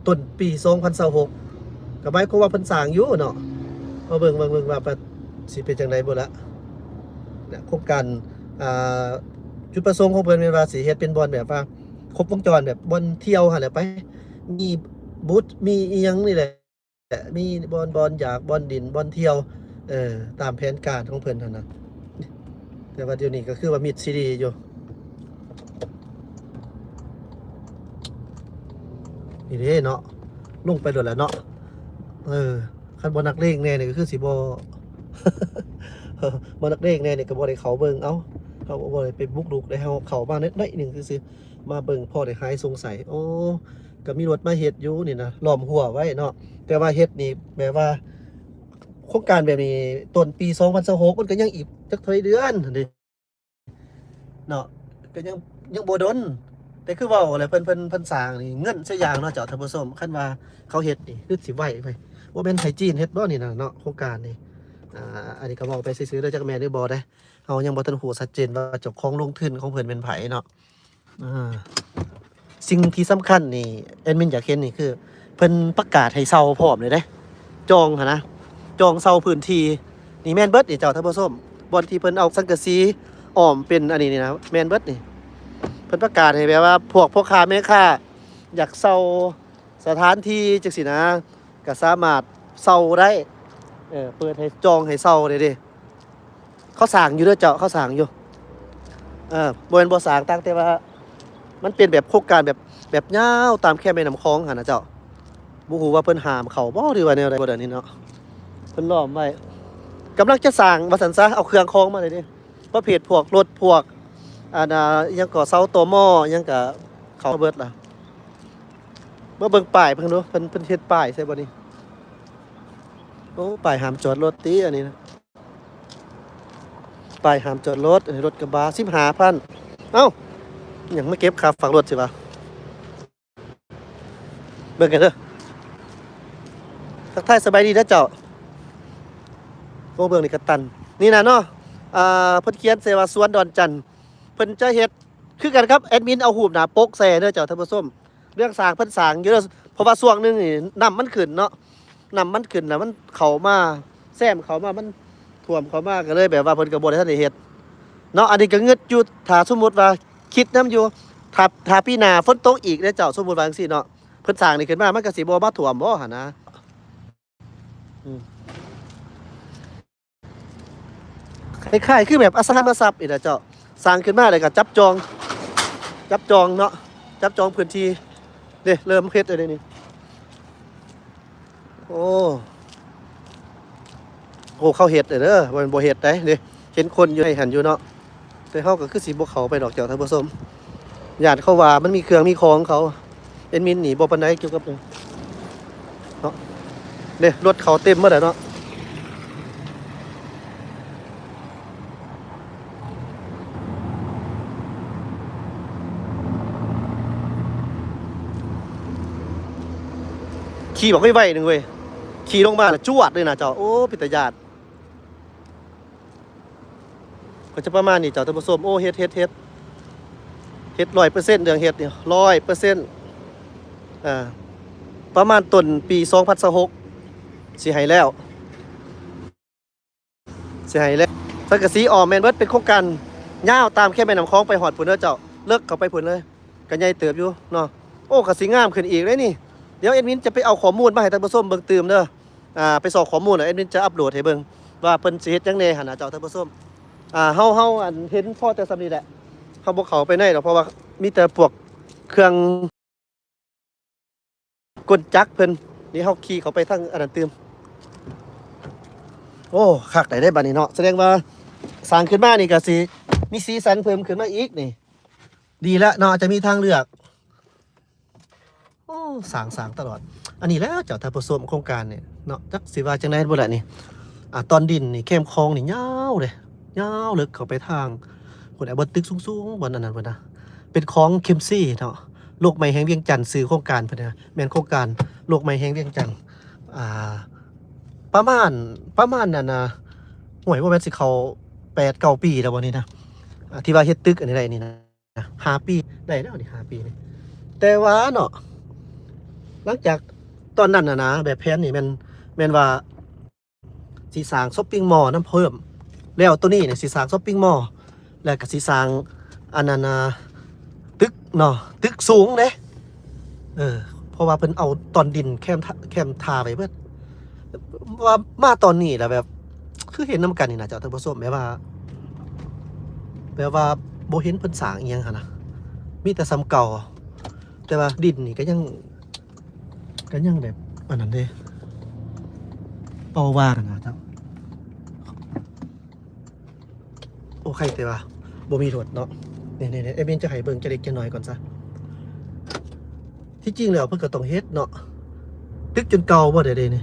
ຕົ້ນປີສອງພັນຊາວຫົກ ກໍໝາຍຄວາມວ່າເພິ່ນສ້າງຢູ່ເນາະ. ມາເບິ່ງ ເບິ່ງ ເບິ່ງວ່າຊິເປັນຈັ່ງໃດບໍ່ລະ ນະ ໂຄງການ ອ່າ ຈຸດປະສົງຂອງເພິ່ນແມ່ນວ່າຊິເຮັດເປັນບ່ອນແບບວ່າຄົບວົງຈອນ ແບບບ່ອນທ່ຽວຫັ້ນແຫຼະໄປ ມີບູດ ມີອີ່ຫຍັງນີ້ແຫຼະ ມີບ່ອນ ບ່ອນຢາກ ບ່ອນດິນ ບ່ອນທ່ຽວ ເອີ ຕາມແຜນການຂອງເພິ່ນຫັ້ນນະ. ແຕ່ວ່າດຽວນີ້ກໍຄືວ່າມິດຊີດີຢູ່ ນີ້ເດ້ເນາະ ລົງໄປໂລດແຫຼະເນາະ. ເອີ ຄັນບໍ່ນັກເລງແດ່ນີ້ກໍຄືຊິບໍ່ ບໍ່ນັກເລງແດ່ນີ້ກໍບໍ່ໄດ້ເຂົ້າເບິ່ງ. ເອົ້າ ເຮົາບໍ່ໄດ້ໄປບຸກລຸກເດ້ ເຮົາເຂົ້າມາໜ້ອຍໜຶ່ງຊື່ໆ ມາເບິ່ງພໍໄດ້ຫາຍສົງໄສ. ໂອ້ ກໍມີລົດມາເຮັດຢູ່ນີ້ນະ ລ້ອມຮົ້ວໄວ້ເນາະ. ແຕ່ວ່າເຮັດນີ້ແບບວ່າ ໂຄງການແບບນີ້ ຕົ້ນປີສອງພັນຊາວຫົກ ມັນກໍຍັງອີກຈັກເທົ່າໃດເດືອນຫັ້ນເດ້ເນາະ ກໍຍັງ ຍັງບໍ່ດົນ ແຕ່ຄືເວົ້າແຫຼະ ເພິ່ນ ເພິ່ນ ເພິ່ນສ້າງນີ້ເງິນຊະຢ່າງເນາະເຈົ້າທ່ານຜູ້ຊົມ. ຄັນວ່າເຂົາເຮັດນີ້ຄືຊິໄວໄປ ບໍ່ແມ່ນໄທຈີນເຮັດບໍ່ນີ້ນະເນາະ ໂຄງການນີ້. ອ່າ ອັນນີ້ກໍເວົ້າໄປຊື່ໆເດີ ຈັກແມ່ນຫຼືບໍ່ເດ້. ເຮົາຍັງບໍ່ທັນຮູ້ຊັດເຈນວ່າເຈົ້າຂອງລົງທຶນຂອງເພິ່ນແມ່ນໃຜເນາະ. ອ່າ ສິ່ງທີ່ສຳຄັນນີ້ແອດມິນຢາກເຫັນນີ້ຄື ເພິ່ນປະກາດໃຫ້ເຊົ່າພ້ອມເລີຍເດ້ ຈອງຫັ້ນນະ ຈອງເຊົ່າພື້ນທີ່ນີ້ແມ່ນເບິດນີ້ເຈົ້າທ່ານຜູ້ຊົມ. ບ່ອນທີ່ເພິ່ນເອົາສັງກະສີອ້ອມເປັນອັນນີ້ນີ້ນະ ແມ່ນເບິດນີ້. ເພິ່ນປະກາດໃຫ້ແບບວ່າພວກພໍ່ຄ້າແມ່ຄ້າຢາກເຊົ່າ ສະຖານທີ່ຈັ່ງຊີ້ນະ ກໍສາມາດເຊົ່າໄດ້ ເອີ ເປີດໃຫ້ຈອງໃຫ້ເຊົ່າໄດ້ເດ້. ເຂົາສ້າງຢູ່ເດີເຈົ້າ ເຂົາສ້າງຢູ່ ເອີ ບໍ່ແມ່ນບໍ່ສ້າງ ຕ່າງແຕ່ວ່າມັນເປັນແບບໂຄງການແບບ ແບບຍາວຕາມແຄມແມ່ນ້ຳຂອງຫັ້ນນະເຈົ້າ. ບໍ່ຮູ້ວ່າເພິ່ນຫ້າມເຂົ້າບໍ່ ຫຼືວ່າແນວໃດບໍ່ ດຽວນີ້ເນາະ. ເພິ່ນລ້ອມໄວ້ ກຳລັງຈະສ້າງວ່າຊັ້ນຊະ ເອົາເຄື່ອງຂອງມາເລີຍເດ້. ປະເພດພວກລົດພວກ ອັນ ອ່າ ອີຫຍັງກໍເສົາຕໍມໍ ອີຫຍັງກໍເຂົ້າມາເບິດລະ. ມາເບິ່ງປ້າຍເພິ່ນດູ ເພິ່ນ ເພິ່ນເຮັດປ້າຍໃສ່ບໍ່ນີ້. ໂອ້ ປ້າຍຫ້າມຈອດລົດຕິ ອັນນີ້ນະ ປ້າຍຫ້າມຈອດລົດ. ອັນນີ້ລົດກະບະ ສິບຫ້າພັນ. ເອົ້າ ຫຍັງມາເກັບຄ່າຝາກລົດຊິວະ. ເບິ່ງກັນເດີ ທັກທາຍສະບາຍດີເດີເຈົ້າ. ໂອ້ ເບື້ອງນີ້ກະຕັນ ນີ້ນະເນາະ. ອ່າ ເພິ່ນຂຽນໃສ່ວ່າສວນດອນຈັນ ເພິ່ນຈະເຮັດຄືກັນກັບແອດມິນເອົາຮູບໜ້າປົກໃສ່ເດີເຈົ້າທ່ານຜູ້ຊົມ. ເລື່ອງສ້າງເພິ່ນສ້າງຢູ່ເດີ ເພາະວ່າຊ່ວງໜຶ່ງນີ້ນ້ຳມັນຂຶ້ນເນາະ ນ້ຳມັນຂຶ້ນແລ້ວມັນເຂົ້າມາ ແຊມເຂົ້າມາ ມັນຖ້ວມເຂົ້າມາ ກໍເລີຍແບບວ່າເພິ່ນກໍບໍ່ໄດ້ທັນໄດ້ເຮັດເນາະ. ອັນນີ້ກໍງຶດຢູ່ ຖ້າສົມມຸດວ່າ ຄິດນຳຢູ່ ຖ້າ ຖ້າປີໜ້າຝົນຕົກອີກເດ້ເຈົ້າ ສົມມຸດວ່າຈັ່ງຊີ້ເນາະ ເພິ່ນສ້າງນີ້ຂຶ້ນມາ ມັນກໍຊິບໍ່ມາຖ້ວມບໍ່ຫັ້ນນະ. ອືມ ຄ້າຍໆຄືແບບອະສັງຫາລິມະຊັບນີ້ແຫຼະເຈົ້າ ສ້າງຂຶ້ນມາແລ້ວກໍຈັບຈອງ ຈັບຈອງເນາະ ຈັບຈອງພື້ນທີ່ເດ້ ເລີ່ມເຮັດແລ້ວເດ້ນີ້. ໂອ້ ໂອ້ ເຂົາເຮັດເດີ ບໍ່ແມ່ນບໍ່ເຮັດໃດເດ້ ເຫັນຄົນຢູ່ໃນຫັ້ນຢູ່ເນາະ. ແຕ່ເຮົາກໍຄືຊິບໍ່ເຂົ້າໄປດອກເຈົ້າທ່ານຜູ້ຊົມ ຢ້ານເຂົາວ່າມັນມີເຄື່ອງມີຂອງເຂົາ. ແອດມິນນີ້ບໍ່ປານໃດກ່ຽວກັບ ເນາະ ເດ້ ລົດເຂົາເຕັມໝົດແລ້ວເນາະ. ຂີ່ບັກໄວໆໜຶ່ງເວີຍ ຂີ່ລົງມາລະຈວດເລີຍນະເຈົ້າ. ໂອ້ ເປັນຕາຢ້ານ. ກໍຈະປະມານນີ້ເຈົ້າທ່ານຜູ້ຊົມ. ໂອ້ ເຮັດ ເຮັດ ເຮັດ ເຮັດຮ້ອຍເປີເຊັນ ເລື່ອງເຮັດນີ້ຮ້ອຍເປີເຊັນ. ອ່າ ປະມານຕົ້ນປີສອງພັນຊາວຫົກ ຊິໃຫ້ແລ້ວ ຊິໃຫ້ແລ້ວ. ສັງກະສີອ້ອມແມ່ນເບິດ ເປັນໂຄງການຍາວຕາມແຄມແມ່ນ້ຳຂອງໄປຮອດພຸ້ນເດີເຈົ້າ ເລິກເຂົ້າໄປພຸ້ນເລີຍ ກໍໃຫຍ່ເຕີບຢູ່ເນາະ. ໂອ້ ກໍຊິງາມຂຶ້ນອີກເດ້ນີ້. ດຽວແອດມິນຈະໄປເອົາຂໍ້ມູນມາໃຫ້ທ່ານຜູ້ຊົມເບິ່ງຕື່ມເດີ. ອ່າ ໄປຊອກຂໍ້ມູນແລ້ວ ແອດມິນຈະອັບໂຫຼດໃຫ້ເບິ່ງວ່າເພິ່ນຊິເຮັດຫຍັງແດ່ຫັ້ນນະເຈົ້າທ່ານຜູ້ຊົມ. ອ່າ ເຮົາ ເຮົາ ອັນ ເຫັນພໍແຕ່ສ່ຳນີ້ແຫຼະ ເຮົາບໍ່ເຂົ້າໄປໃນດອກ ເພາະວ່າມີແຕ່ພວກເຄື່ອງກົນຈັກເພິ່ນ. ນີ້ເຮົາຂີ່ເຂົ້າໄປທາງອັນນັ້ນຕື່ມ. ໂອ້ ຄັກໄດ໋ເດ້ບາດນີ້ເນາະ ສະແດງວ່າສ້າງຂຶ້ນມານີ້ກໍຊິມີສີສັນເພີ່ມຂຶ້ນມາອີກນີ້. ດີແລ້ວເນາະ ອາດຈະມີທາງເລືອກ. ໂອ້ ສ້າງ ສ້າງຕະຫຼອດ. ອັນນີ້ແຫຼະເຈົ້າທ່ານຜູ້ຊົມ ໂຄງການນີ້ເນາະ ຈັກຊິວ່າຈັ່ງໃດບໍ່ລະນີ້. ອ່າ ຕອນດິນນີ້ ແຄມຄອງນີ້ຍາວເດ້ ຍາວເລິກເຂົ້າໄປທາງພຸ້ນ ແອບ ບ່ອນຕຶກສູງໆ ບ່ອນອັນນັ້ນພຸ້ນນະ ເປັນຂອງເຄັມຊີເນາະ ໂລກໃໝ່ແຫ່ງວຽງຈັນ ຊື່ໂຄງການເພິ່ນນະ ແມ່ນໂຄງການໂລກໃໝ່ແຫ່ງວຽງຈັນ. ອ່າ ປະມານ ປະມານນັ້ນນະ ໂອ້ຍ ບໍ່ແມ່ນຊິເຂົ້າແປດເກົ້າປີແລ້ວບໍ່ນີ້ນະ ອ່າ ທີ່ວ່າເຮັດຕຶກອັນນີ້ໄດ້ນີ້ນະ. ຫ້າປີໄດ້ແລ້ວນີ້ ຫ້າປີນີ້. ແຕ່ວ່າເນາະ ຫຼັງຈາກຕອນນັ້ນນະນະ ແບບແຜນນີ້ແມ່ນ ແມ່ນວ່າຊິສ້າງຊັອບປິງມໍນຳເພີ່ມ ແລ້ວໂຕນີ້ນີ້ຊິສ້າງຊັອບປິງມໍ ແລ້ວກໍຊິສ້າງອັນນັ້ນນະ ຕຶກເນາະ ຕຶກສູງເດ້. ເອີ ເພາະວ່າເພິ່ນເອົາຕອນດິນແຄມ ແຄມທ່າໄວ້ເບິດ. ວ່າມາຕອນນີ້ລະແບບ ຄືເຫັນນຳກັນນີ້ນະເຈົ້າທ່ານຜູ້ຊົມ ແບບວ່າ ແບບວ່າບໍ່ເຫັນເພິ່ນສ້າງອີ່ຫຍັງຫັ້ນນະ ມີແຕ່ສ່ຳເກົ່າ. ແຕ່ວ່າດິນນີ້ກໍຍັງ ກໍຍັງແບບອັນນັ້ນເດ້ ເປົ່າວ່າງຫັ້ນນະເຈົ້າ. ໂອເຄ ແຕ່ວ່າບໍ່ມີລົດເນາະ. ນີ້ໆ ແອດມິນຈະໃຫ້ເບິ່ງຈັກເລັກຈັກນ້ອຍກ່ອນຊະ. ທີ່ຈິງແລ້ວເພິ່ນກໍຕ້ອງເຮັດເນາະ ຕຶກຈົນເກົ່າບໍ່ໄດ້ເດ້ນີ້.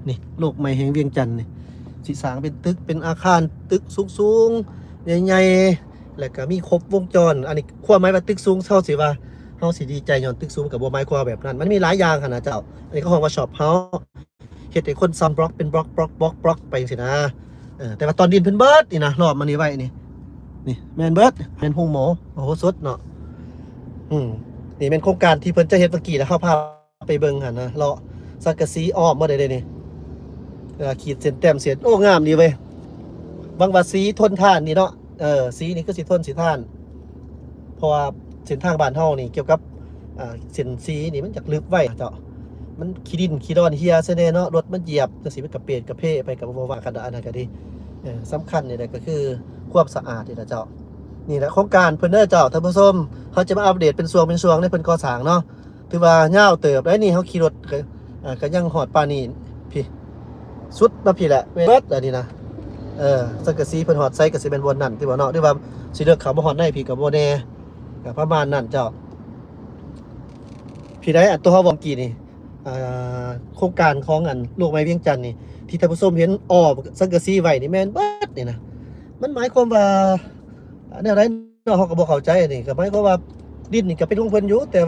ນີ້ ໂລກໃໝ່ແຫ່ງວຽງຈັນນີ້ ຊິສ້າງເປັນຕຶກ ເປັນອາຄານຕຶກສູງໆ ໃຫຍ່ ແລ້ວກໍມີຄົບວົງຈອນ. ອັນນີ້ຄວາມໝາຍວ່າຕຶກສູງ ເຮົາຊິວ່າເຮົາຊິດີໃຈຍ້ອນຕຶກສູງ ກໍບໍ່ໝາຍຄວາມແບບນັ້ນ. ມັນມີຫຼາຍຢ່າງຫັ້ນນະເຈົ້າ. ອັນນີ້ເຂົາຮ້ອງວ່າ shop house ເຮັດໃຫ້ຄົນສ້ຳບລັອກເປັນບລັອກ ບລັອກ ບລັອກ ໄປຈັ່ງຊີ້ນະ. ເອີ ແຕ່ວ່າຕອນດິນເພິ່ນເບິດນີ້ນະ ລ້ອມອັນນີ້ໄວ້ນີ້ ນີ້ແມ່ນເບິດ ແມ່ນໂຮງໝໍ ໂອ້ໂຫ ສົດເນາະ. ອືມ ນີ້ແມ່ນໂຄງການທີ່ເພິ່ນຈະເຮັດເມື່ອກີ້ ແລ້ວເຮົາພາໄປເບິ່ງຫັ້ນນະ ເລາະສັງກະສີອ້ອມໝົດເດ້ນີ້. ເອີ ຂີດເສັ້ນແຕ້ມເສັ້ນ ໂອ້ ງາມດີເວີຍ. ຫວັງວ່າສີທົນທານນີ້ເນາະ. ເອີ ສີນີ້ຄືຊິທົນຊິທານ ເພາະວ່າເສັ້ນທາງບ້ານເຮົານີ້ ກ່ຽວກັບ ອ່າ ເສັ້ນສີນີ້ມັນຈະລຶບໄວເຈົ້າ. ມັນຂີ້ດິນຂີ້ດອນເຫ່ຍໃສ່ແດ່ເນາະ, ລົດມັນຢຽບຈັ່ງຊີ້ ມັນກະເປດກະເພໄປ ກະບໍ່ວ່າກັນດອກ ອັນນັ້ນກະດີ. ເອີ ສຳຄັນນີ້ແຫຼະ ກະຄືຄວາມສະອາດນີ້ແຫຼະເຈົ້າ. ນີ້ແຫຼະໂຄງການເພິ່ນເດີເຈົ້າທ່ານຜູ້ຊົມ, ເຮົາຈະມາອັບເດດເປັນຊ່ວງເປັນຊ່ວງໃນເພິ່ນກໍ່ສ້າງເນາະ. ຖືວ່າຍາວເຕີບໄດ໋ນີ້, ເຮົາຂີ່ລົດກະ ເອີ ກະຍັງຮອດປານນີ້ພີ້ ສຸດມາພີ້ແຫຼະ ເບິດອັນນີ້ນະ. ເອີ ສັງກະສີເພິ່ນຮອດໃສກະຊິແມ່ນບ່ອນນັ້ນຕິບໍ່ເນາະ, ຫຼືວ່າຊິເລິກເຂົ້າມາຮອດໃນພີ້ກະບໍ່ແນ່. ກະປະມານນັ້ນເຈົ້າ. ພີ້ໃດ໋ ອັນໂຕເຮົາເວົ້າກີ້ນີ້ ອ່າ ໂຄງການຂອງອັນໂລກໃໝ່ວຽງຈັນນີ້ ທີ່ທ່ານຜູ້ຊົມເຫັນອ້ອມສັງກະສີໄວ້ນີ້ແມ່ນເບິດນີ້ນະ. ມັນໝາຍຄວາມວ່າແນວໃດເນາະ ເຮົາກະບໍ່ເຂົ້າໃຈ. ອັນນີ້ກະໝາຍຄວາມວ່າດິນນີ້ກະເປັນຂອງເພິ່ນຢູ່ ແຕ່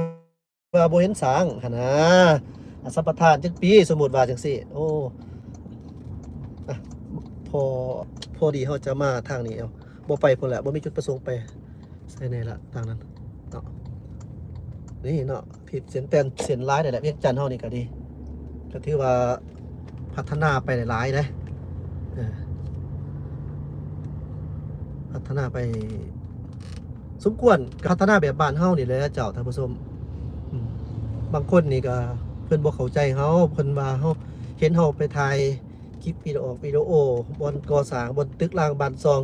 ວ່າບໍ່ເຫັນສ້າງຫັ້ນນາ. ອາ ສຳປະທານຈັກປີ ສົມມຸດວ່າຈັ່ງຊີ້. ໂອ້ ອະ ພໍ ພໍດີເຮົາຈະມາທາງນີ້ ເອົາ ບໍ່ໄປພຸ້ນແຫຼະ ບໍ່ມີຈຸດປະສົງໄປໃສແນ່ລະທາງນັ້ນເນາະ. ນີ້ເນາະ ຂີດເສັ້ນແຕ່ນເສັ້ນລາຍໄດ້ແຫຼະ. ວຽງຈັນເຮົານີ້ກະດີ ກະຖືວ່າ ພັດທະນາໄປຫຼາຍໆເດ້ ເອີ ພັດທະນາໄປສົມຄວນ ກະພັດທະນາແບບບ້ານເຮົານີ້ແຫຼະເຈົ້າທ່ານຜູ້ຊົມ. ອືມ ບາງຄົນນີ້ກະເພິ່ນບໍ່ເຂົ້າໃຈເຮົາ, ເພິ່ນວ່າເຮົາ ເຫັນເຮົາໄປຖ່າຍຄລິບວິດີໂອ ວິດີໂອບ່ອນກໍ່ສ້າງ ບ່ອນຕຶກລາງບ້ານຊ່ອງ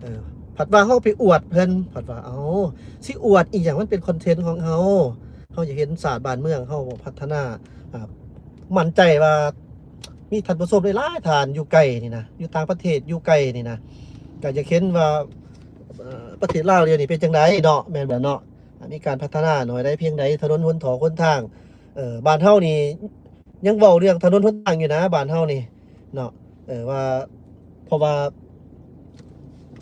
ເອີ ພັດວ່າເຮົາໄປອວດເພິ່ນ ພັດວ່າ ເອົ້າ ຊິອວດອີ່ຫຍັງ ມັນເປັນຄອນເທັນຂອງເຮົາ. ເຮົາຢາກເຫັນຊາດບ້ານເມືອງເຮົາພັດທະນາ. ອ່າ ໝັ້ນໃຈວ່າມີທ່ານຜູ້ຊົມຫຼາຍໆທ່ານຢູ່ໄກນີ້ນະ ຢູ່ຕ່າງປະເທດ ຢູ່ໄກນີ້ນະ ກະຢາກເຫັນວ່າ ເອີ ປະເທດລາວດຽວນີ້ເປັນຈັ່ງໃດເນາະ ແມ່ນບໍ່ເນາະ? ມີການພັດທະນາໜ້ອຍໃດພຽງໃດ ຖະໜົນຫົນຖອກຫົນທາງ. ເອີ ບ້ານເຮົານີ້ຍັງເວົ້າເລື່ອງຖະໜົນຫົນທາງຢູ່ນະ ບ້ານເຮົານີ້ເນາະ. ເອີ ວ່າ ເພາະວ່າ